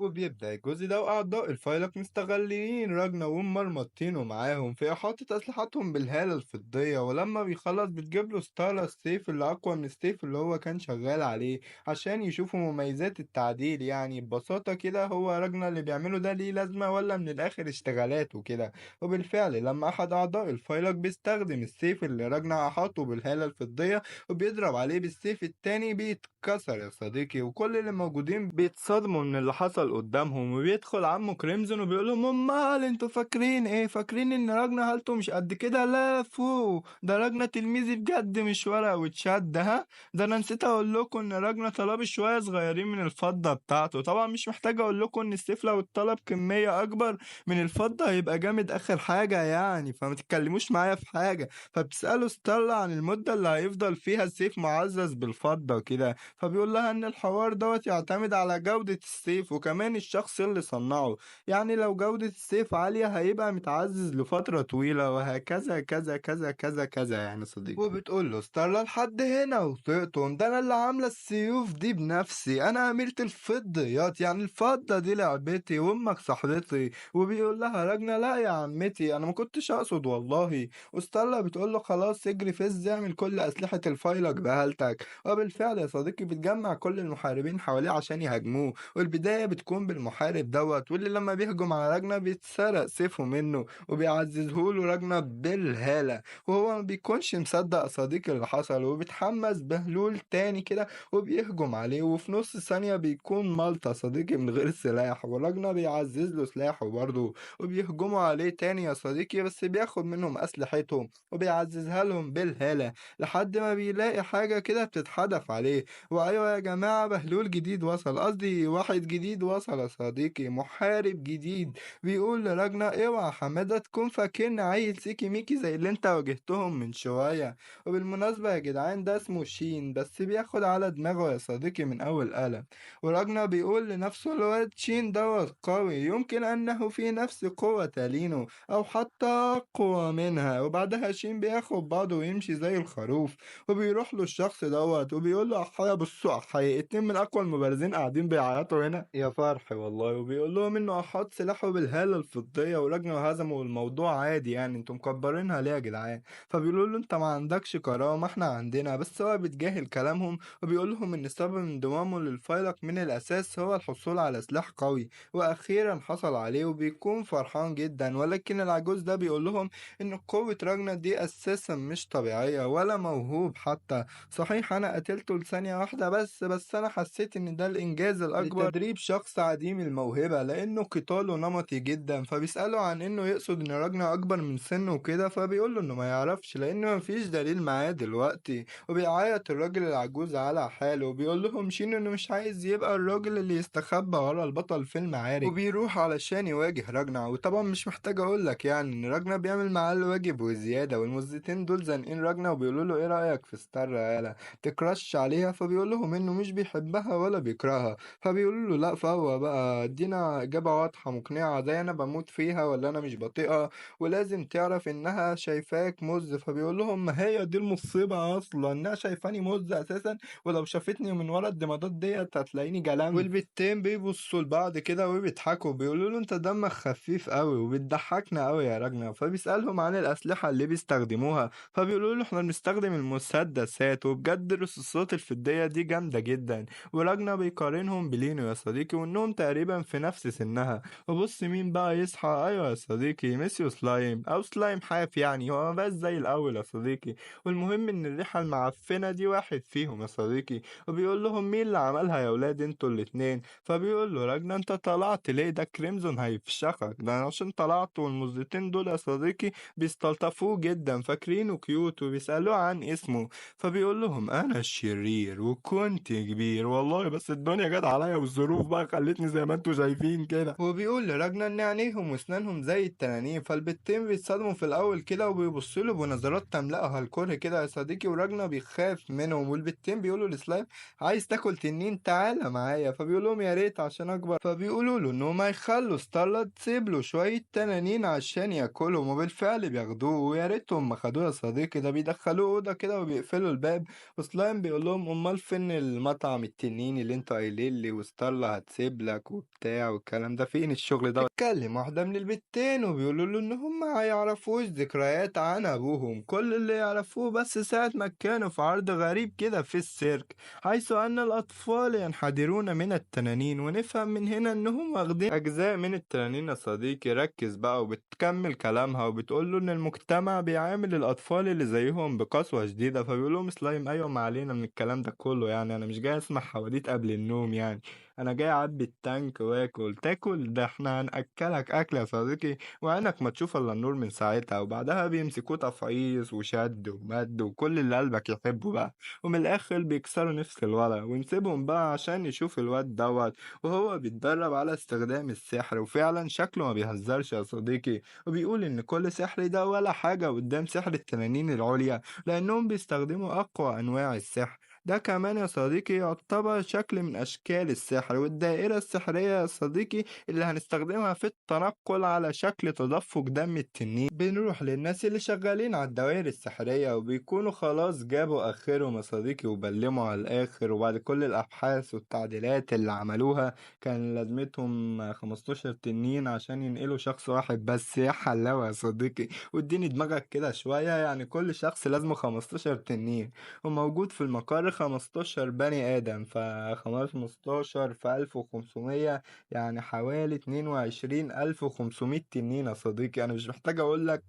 وبيبدأ الجزء ده وأعضاء الفايلق مستغلين راجنا ومرمطينه معاهم في إحاطة أسلحتهم بالهالة الفضية. ولما بيخلص بتجيب له ستارلا السيف اللي أقوى من السيف اللي هو كان شغال عليه عشان يشوفوا مميزات التعديل. يعني ببساطة كده هو راجنا اللي بيعمله ده ليه لازمة ولا من الآخر اشتغالات وكده. وبالفعل لما أحد أعضاء الفايلق بيستخدم السيف اللي راجنا أحاطه بالهالة الفضية وبيضرب عليه بالسيف التاني بيتكسر يا صديقي، وكل اللي موجودين بيتصدموا من اللي حصل قدامهم. وبيدخل عمه كريمزون وبيقول لهم امال انتوا فاكرين ايه؟ فاكرين ان راجنا هالته مش قد كده؟ لا فو، ده راجنا تلميذي بجد مش ورق واتشد. ها ده انا نسيت اقول لكم ان راجنا طلب شويه صغيرين من الفضه بتاعته. طبعا مش محتاج اقول لكم ان السيف لو اتطلب كميه اكبر من الفضه هيبقى جامد اخر حاجه يعني، فما تتكلموش معايا في حاجه. فبتساله ستارلا عن المده اللي هيفضل فيها السيف معزز بالفضه وكده، فبيقول لها ان الحوار دوت يعتمد على جودة السيف وكمان الشخص اللي صنعه، يعني لو جودة السيف عالية هيبقى متعزز لفترة طويلة وهكذا كذا كذا كذا كذا يعني صديقي. وبتقول له ستارلا لحد هنا وطقتهم، ده انا اللي عاملة السيوف دي بنفسي، انا أميرة الفضيات، يعني الفضة دي لعبتي وامك صاحبتي. وبيقول لها راجنا لا يا عمتي انا ما كنتش اقصد والله. وستارلا بتقول له خلاص اجري فز اعمل كل اسلحة الفايلك بهالتك. وبالفعل يا صديقي بتجمع كل المحاربين حواليه عشان يهاجموه، والبداية بتكون بالمحارب دوت، واللي لما بيهجم على راجنا بيتسرق سيفه منه وبيعززهوله راجنا بالهالة، وهو ما بيكونش مصدق صديقي اللي حصل، وبيتحمس بهلول تاني كده وبيهجم عليه، وفي نص ثانية بيكون مالطا صديقي من غير سلاح، وراجنا بيعزز له سلاحه برضه وبيهجموا عليه تاني يا صديقي، بس بياخد منهم أسلحتهم وبيعززها لهم بالهالة لحد ما بيلاقي حاجة كده بتتحدف عليه. وأيوة يا جماعة بهلول جديد وصل، قصدي واحد جديد وصل يا صديقي، محارب جديد. بيقول لراجنا اوعى حمادة تكون فاكرني عيل سيكي ميكي زي اللي انت واجهتهم من شوية. وبالمناسبة يا جدعان ده اسمه شين، بس بياخد على دماغه يا صديقي من أول قلم. وراجنا بيقول لنفسه الواد شين دوت قوي، يمكن أنه في نفس قوة تالينو أو حتى أقوى منها. وبعدها شين بياخد بعضه ويمشي زي الخروف، وبيروح له الشخص دوت وبيقول له أحيا بصوا أحيا، اتنين من أقوى المبارزين قاعدين بيعيطوا هنا يا فرح والله. وبيقول لهم إنه أحط سلاحه بالهالة الفضية وراجنا هزمه والموضوع عادي، يعني انتوا مكبرينها ليه يا جدعان؟ فبيقولوا له انت ما عندكش كرامة احنا عندنا. بس هو بيتجاهل كلامهم وبيقول لهم ان سبب انضمامه للفيلق من الاساس هو الحصول على سلاح قوي، واخيرا حصل عليه وبيكون فرحان جدا. ولكن العجوز ده بيقول لهم ان قوة راجنا دي اساسا مش طبيعية ولا موهوب حتى، صحيح انا قتلته لثانية واحدة بس انا حسيت ان ده الانجاز الاكبر لتدريب شخص عديم الموهبة لانه قتاله نمطي جدا. فبيسأله عن انه يقصد ان راجنا اكبر من سنه وكده، فبيقول له انه ما يعرفش لانه مفيش دليل معاه دلوقتي. وبيعيط الراجل العجوز على حاله وبيقول لهم شين انه مش عايز يبقى الراجل اللي يستخبى ورا البطل في المعارك، وبيروح علشان يواجه راجنا. وطبعا مش محتاج اقول لك يعني ان راجنا بيعمل معاه الواجب وزياده، والمزتين دول زانقين راجنا وبيقولوا له ايه رايك في ستار يالا تكرش عليها؟ فبيقول لهم انه مش بيحبها ولا بيكرهها. فبيقولوا له لا فهو بقى ادينا اجابه واضحه مقنعه، زي انا بموت فيها ولا انا مش بطيئه، ولازم تعرف انها شايفاك مز. فبيقول لهم ما هي دي المصيبه اصلا انها شايفاني مز اساسا، ولو شافتني من ورا الدمادات ديت هتلاقيني جلان. والبتين بيبصوا لبعض كده وبيضحكوا بيقولوا له انت دمك خفيف قوي وبتضحكنا قوي يا راجنا. فبيسالهم عن الاسلحه اللي بيستخدموها، فبيقولوا له احنا بنستخدم المسدسات وبجد الرصاصات الفضيه دي جامده جدا. وراجنا بيقارنهم بلينو يا صديقي وانهم تقريبا في نفس سنها. وبص مين بقى يصحى؟ ايوه يا صديقي ميسيو سلايم او سلايم حاف، يعني هو بس زي الاول يا صديقي. والمهم ان الريحه المعفنه دي واحد فيهم يا صديقي. وبيقول لهم مين اللي عملها يا ولاد انتوا الاتنين؟ فبيقول له راجنا انت طلعت ليه؟ ده كريمزون هيفشخك، ده عشان طلعت. والمزتين دول يا صديقي بيستلطفوه جدا فاكرينه cute وبيسألوه عن اسمه. فبيقول لهم انا الشرير وكنت كبير والله، بس الدنيا جت عليا والظروف بقى خلتني زي ما انتوا شايفين كده. وبيقول لراجنا ان عينيهم واسنانهم زي التنانين. فالبتين بيتصدموا في الاول كده وبيبصوا له بنظرات تملأها الكره كده يا صديقي، وراجنا بيخاف منهم. والبتين بيقولوا لسلايم عايز تاكل تنين تعالى معايا، فبيقول لهم يا ريت عشان اكبر. فبيقولوا له انهم هيخلوا ستارلا تسيب له شويه تنانين عشان ياكلهم، وبالفعل بياخدوه ويا ريتهم ما خدوه يا صديقي، ده بيدخلوه اوضه كده وبيقفلوا الباب. وسلايم بيقول لهم امال فين المطعم التنين اللي انتوا قايلين لي وستارلا هتسيب لك وبتاع والكلام ده، فين الشغل ده؟ اتكلم واحده من البتين وبيقولوا له ان هم ما يعرفوش ذكريات عن ابوهم، كل اللي يعرفوه بس ساعه ما كانوا في عرض غريب كده في السيرك، حيث ان الاطفال ينحدرون من التنانين. ونفهم من هنا انهم واخدين اجزاء من التنانين يا صديقي. ركز بقى. وبتكمل كلامها وبتقول له ان المجتمع بيعامل الاطفال اللي زيهم بقسوه شديده. فبيقول لهم سلايم ايوه ما علينا من الكلام ده كله، يعني انا مش جاي اسمع حواديت قبل النوم، يعني انا جاي اعبي التانك واكل. تاكل؟ ده احنا هناكلك اكل يا صديقي وعينك ما تشوف الا النور من ساعتها. وبعدها بيمسكوه تفعيص وشد ومد وكل اللي قلبك يحبه بقى، ومن الاخر بيكسروا نفس الولد. ونسيبهم بقى عشان يشوف الواد دوت وهو بيتدرب على استخدام السحر، وفعلا شكله ما بيهزرش يا صديقي. وبيقول ان كل سحر ده ولا حاجة قدام سحر التنانين العليا، لانهم بيستخدموا اقوى انواع السحر. ده كمان يا صديقي يعتبر شكل من أشكال السحر. والدائرة السحرية يا صديقي اللي هنستخدمها في التنقل على شكل تدفق دم التنين. بنروح للناس اللي شغالين على الدوائر السحرية وبيكونوا خلاص جابوا آخرهم يا صديقي وبلموا على الآخر، وبعد كل الأبحاث والتعديلات اللي عملوها كان لازمتهم 15 تنين عشان ينقلوا شخص واحد بس. يا حلاوة يا صديقي، واديني دماغك كده شوية، يعني كل شخص لازمه 15 تنين، وموجود في المقر 15 بني آدم، ف 15 في 1500 يعني حوالي 22500 تنين يا صديقي. أنا مش محتاج أقول لك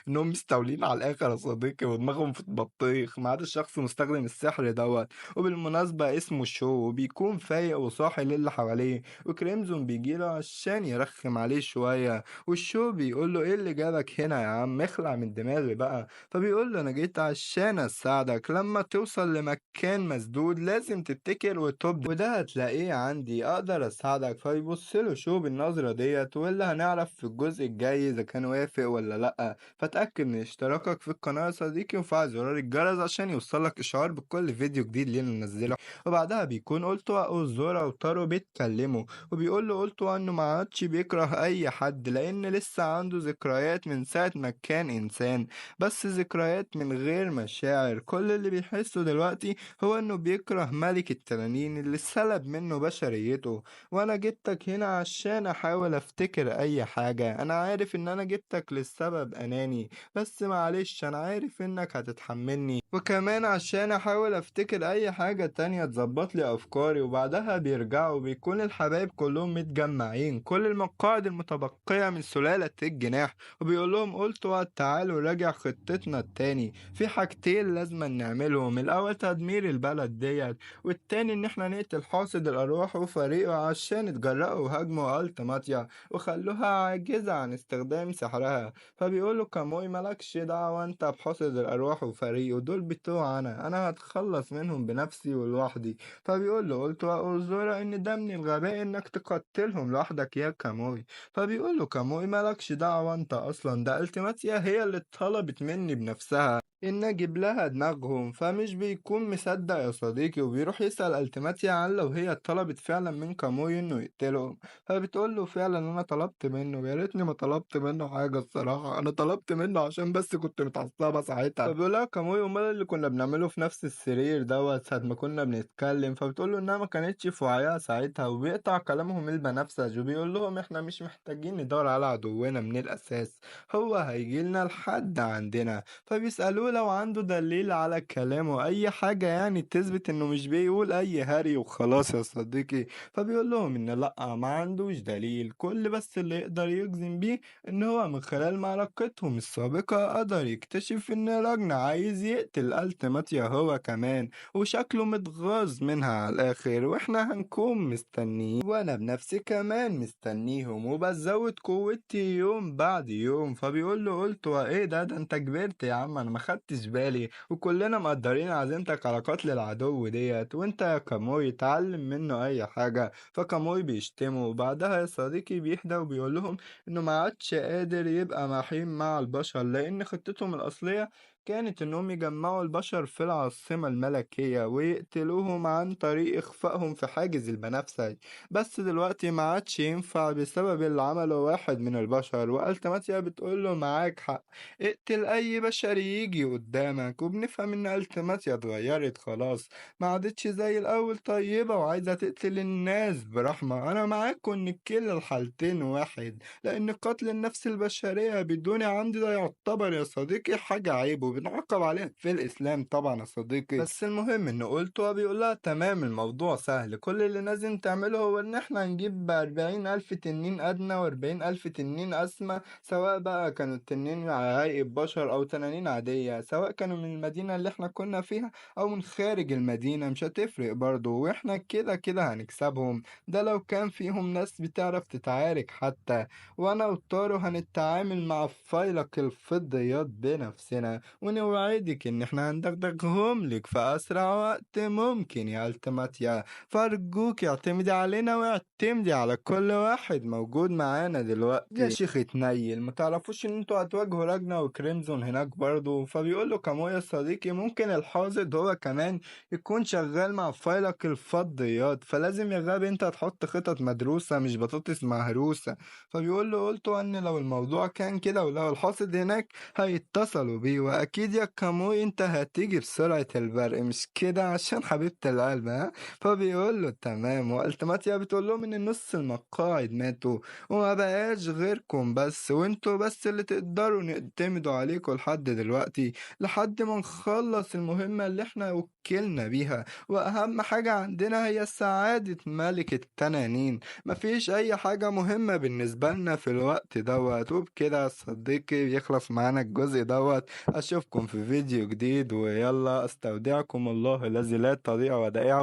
إنهم مستولين على الآخر يا صديقي ودماغهم في البطيخ، ما عدا الشخص مستخدم السحر دوت، وبالمناسبة اسمه شو، وبيكون فايق وصاحي للي حواليه، وكريمزون بيجيله عشان يرخم عليه شوية، والشو بيقول له ايه اللي جابك هنا يا عم، اخلع من دماغي بقى. فبيقول له انا جيت عشان اساعدك، لما توصل لمكان مسدود لازم تبتكر وتبدع، وده هتلاقيه عندي اقدر اساعدك. فيبص له شو بالنظرة ديت، واللي هنعرف في الجزء الجاي اذا كان وافق ولا لا. فتأكد من اشتراكك في القناة يا صديقي وفعل زرار الجرس عشان يوصلك اشعار بكل فيديو جديد لينا ننزله. وبعدها بيكون أولتوا أوزورا وتارو بيتكلموا، وبيقول له أولتوا انه ما عادش بيكره اي حد لان لسه عنده ذكريات من ساعة ما كان انسان، بس ذكريات من غير مشاعر. كل اللي بيحسه دلوقتي هو انه بيكره ملك التنانين اللي سلب منه بشريته. وانا جبتك هنا عشان احاول افتكر اي حاجة، انا عارف ان انا جبتك للسبب اناني، بس معلش انا عارف انك هتتحملني، وكمان عشان احاول افتكر اي حاجة تانية تظبط لي افكاري. وبعدها بيرجعوا بيكون الحبايب كلهم متجمعين، كل المقاعد المتبقية من سلالة الجناح، وبيقول لهم قلتوا تعالوا راجع خطتنا التاني، في حاجتين لازم نعملهم، الاول تدمير البلد ديت، والتاني ان احنا نقتل حاصد الارواح وفريقه عشان اتجرأوا وهاجموا التماتيا وخلوها عاجزة عن استخدام سحرها. فبيقولوا كاموي مالكش دعوة انت بحاصد الارواح وفريقه، دول بتوع انا هتخلص منهم بنفسي ولوحدي. فبيقول له قلت أوزورا ان ده من الغباء انك تقتلهم لوحدك يا كاموي. فبيقول له كاموي مالكش دعوة انت اصلا، ده التماتيا هي اللي طلبت مني بنفسها ان اجيب لها دماغهم. فمش بيكون مصدق يا صديقي، وبيروح يسأل التماتيا عن لو هي طلبت فعلا من كاموي انه يقتلهم. فبتقول له فعلا انا طلبت منه، يا ريتني ما طلبت منه حاجه الصراحه، انا طلبت منه عشان بس كنت متعصبه ساعتها. فبيقول لها كاموي امال اللي كنا بنعمله في نفس السرير دوت ساعه ما كنا بنتكلم؟ فبتقول له انها ما كانتش في وعيها ساعتها. وبيقطع كلامهم البنفسج وبيقول لهم احنا مش محتاجين ندور على عدونا من الاساس، هو هيجيلنا لحد عندنا. فبيسألوه لو عنده دليل على كلامه، اي حاجة يعني تثبت انه مش بيقول اي هري وخلاص يا صديقي. فبيقول لهم ان لا ما عندوش دليل، كل بس اللي يقدر يجزم بيه ان هو من خلال معركتهم السابقة قدر يكتشف ان راجنا عايز يقتل التماتيا هو كمان، وشكله متغاظ منها على الاخر، واحنا هنكون مستنيين، وانا بنفسي كمان مستنيهم وبزود قوتي يوم بعد يوم. فبيقول له قلت ايه ده انت كبرت يا عم، انا ما خدتش بالي، وكلنا مقدرين عزيمتك على قتل العدو ديت، وانت يا كاموي تعلم منه اي حاجة. فكاموي بيشتمه، وبعدها يا صديقي بيهدى وبيقول لهم انه ما عادش قادر يبقى محيم مع البشر، لان خطتهم الاصلية كانت انهم يجمعوا البشر في العاصمة الملكية ويقتلوهم عن طريق اخفائهم في حاجز البنفسج، بس دلوقتي ما عادش ينفع بسبب اللي عمله واحد من البشر. والتماتيا بتقول له معاك حق، اقتل اي بشري يجي قدامك. وبنفهم ان التماتيا اتغيرت خلاص، ما عادتش زي الاول طيبة وعايزة تقتل الناس برحمة. انا معاكم ان كلا الحالتين واحد، لان قتل النفس البشرية بدون عمد ده يعتبر يا صديقي حاجة عيب وبنعاقب عليها في الاسلام طبعا يا صديقي. بس المهم انه قلت بيقول لها تمام الموضوع سهل، كل اللي لازم تعمله هو ان احنا نجيب 40,000 تنين ادنى و40,000 تنين اسمى، سواء بقى كانوا التنين على هيئة بشر او تنانين عادية، سواء كانوا من المدينة اللي احنا كنا فيها او من خارج المدينة مش هتفرق برضو، واحنا كده كده هنكسبهم، ده لو كان فيهم ناس بتعرف تتعارك حتى. وانا وطارو هنتعامل مع فيلق الفضيات بنفسنا، ونوعدك ان احنا هندغدغهم لك في اسرع وقت ممكن يا التماتيا، فارجوك اعتمدي علينا واعتمدي على كل واحد موجود معانا دلوقتي. يا شيخ اتنيل، ما تعرفوش ان انتوا هتواجهوا راجنا وكريمزون هناك برضو؟ فبيقول له كاموي يا صديقي ممكن الحاصد هو كمان يكون شغال مع فايلك الفضيات، فلازم يا غبي انت تحط خطط مدروسة مش بطاطس مهروسة. فبيقول له قلتوا ان لو الموضوع كان كده ولو الحاصد هناك هيتصلوا بيه، واكيد يا كاموي انت هتيجي بسرعة البرق مش كده عشان حبيبة القلب ها؟ فبيقول له تمام. والتماتيا بتقول لهم ان نص المقاعد ماتوا وما بقاش غيركم بس، وانتوا بس اللي تقدروا نعتمدوا عليكم لحد دلوقتي لحد ما نخلص المهمة اللي احنا وكلنا بيها، واهم حاجة عندنا هي سعادة ملك التنانين، مفيش اي حاجة مهمة بالنسبة لنا في الوقت دوت. وبكده يا صديقي بيخلص معانا الجزء دوت، اشوفكم في فيديو جديد، ويلا استودعكم الله الذي لا تضيع ودائعه.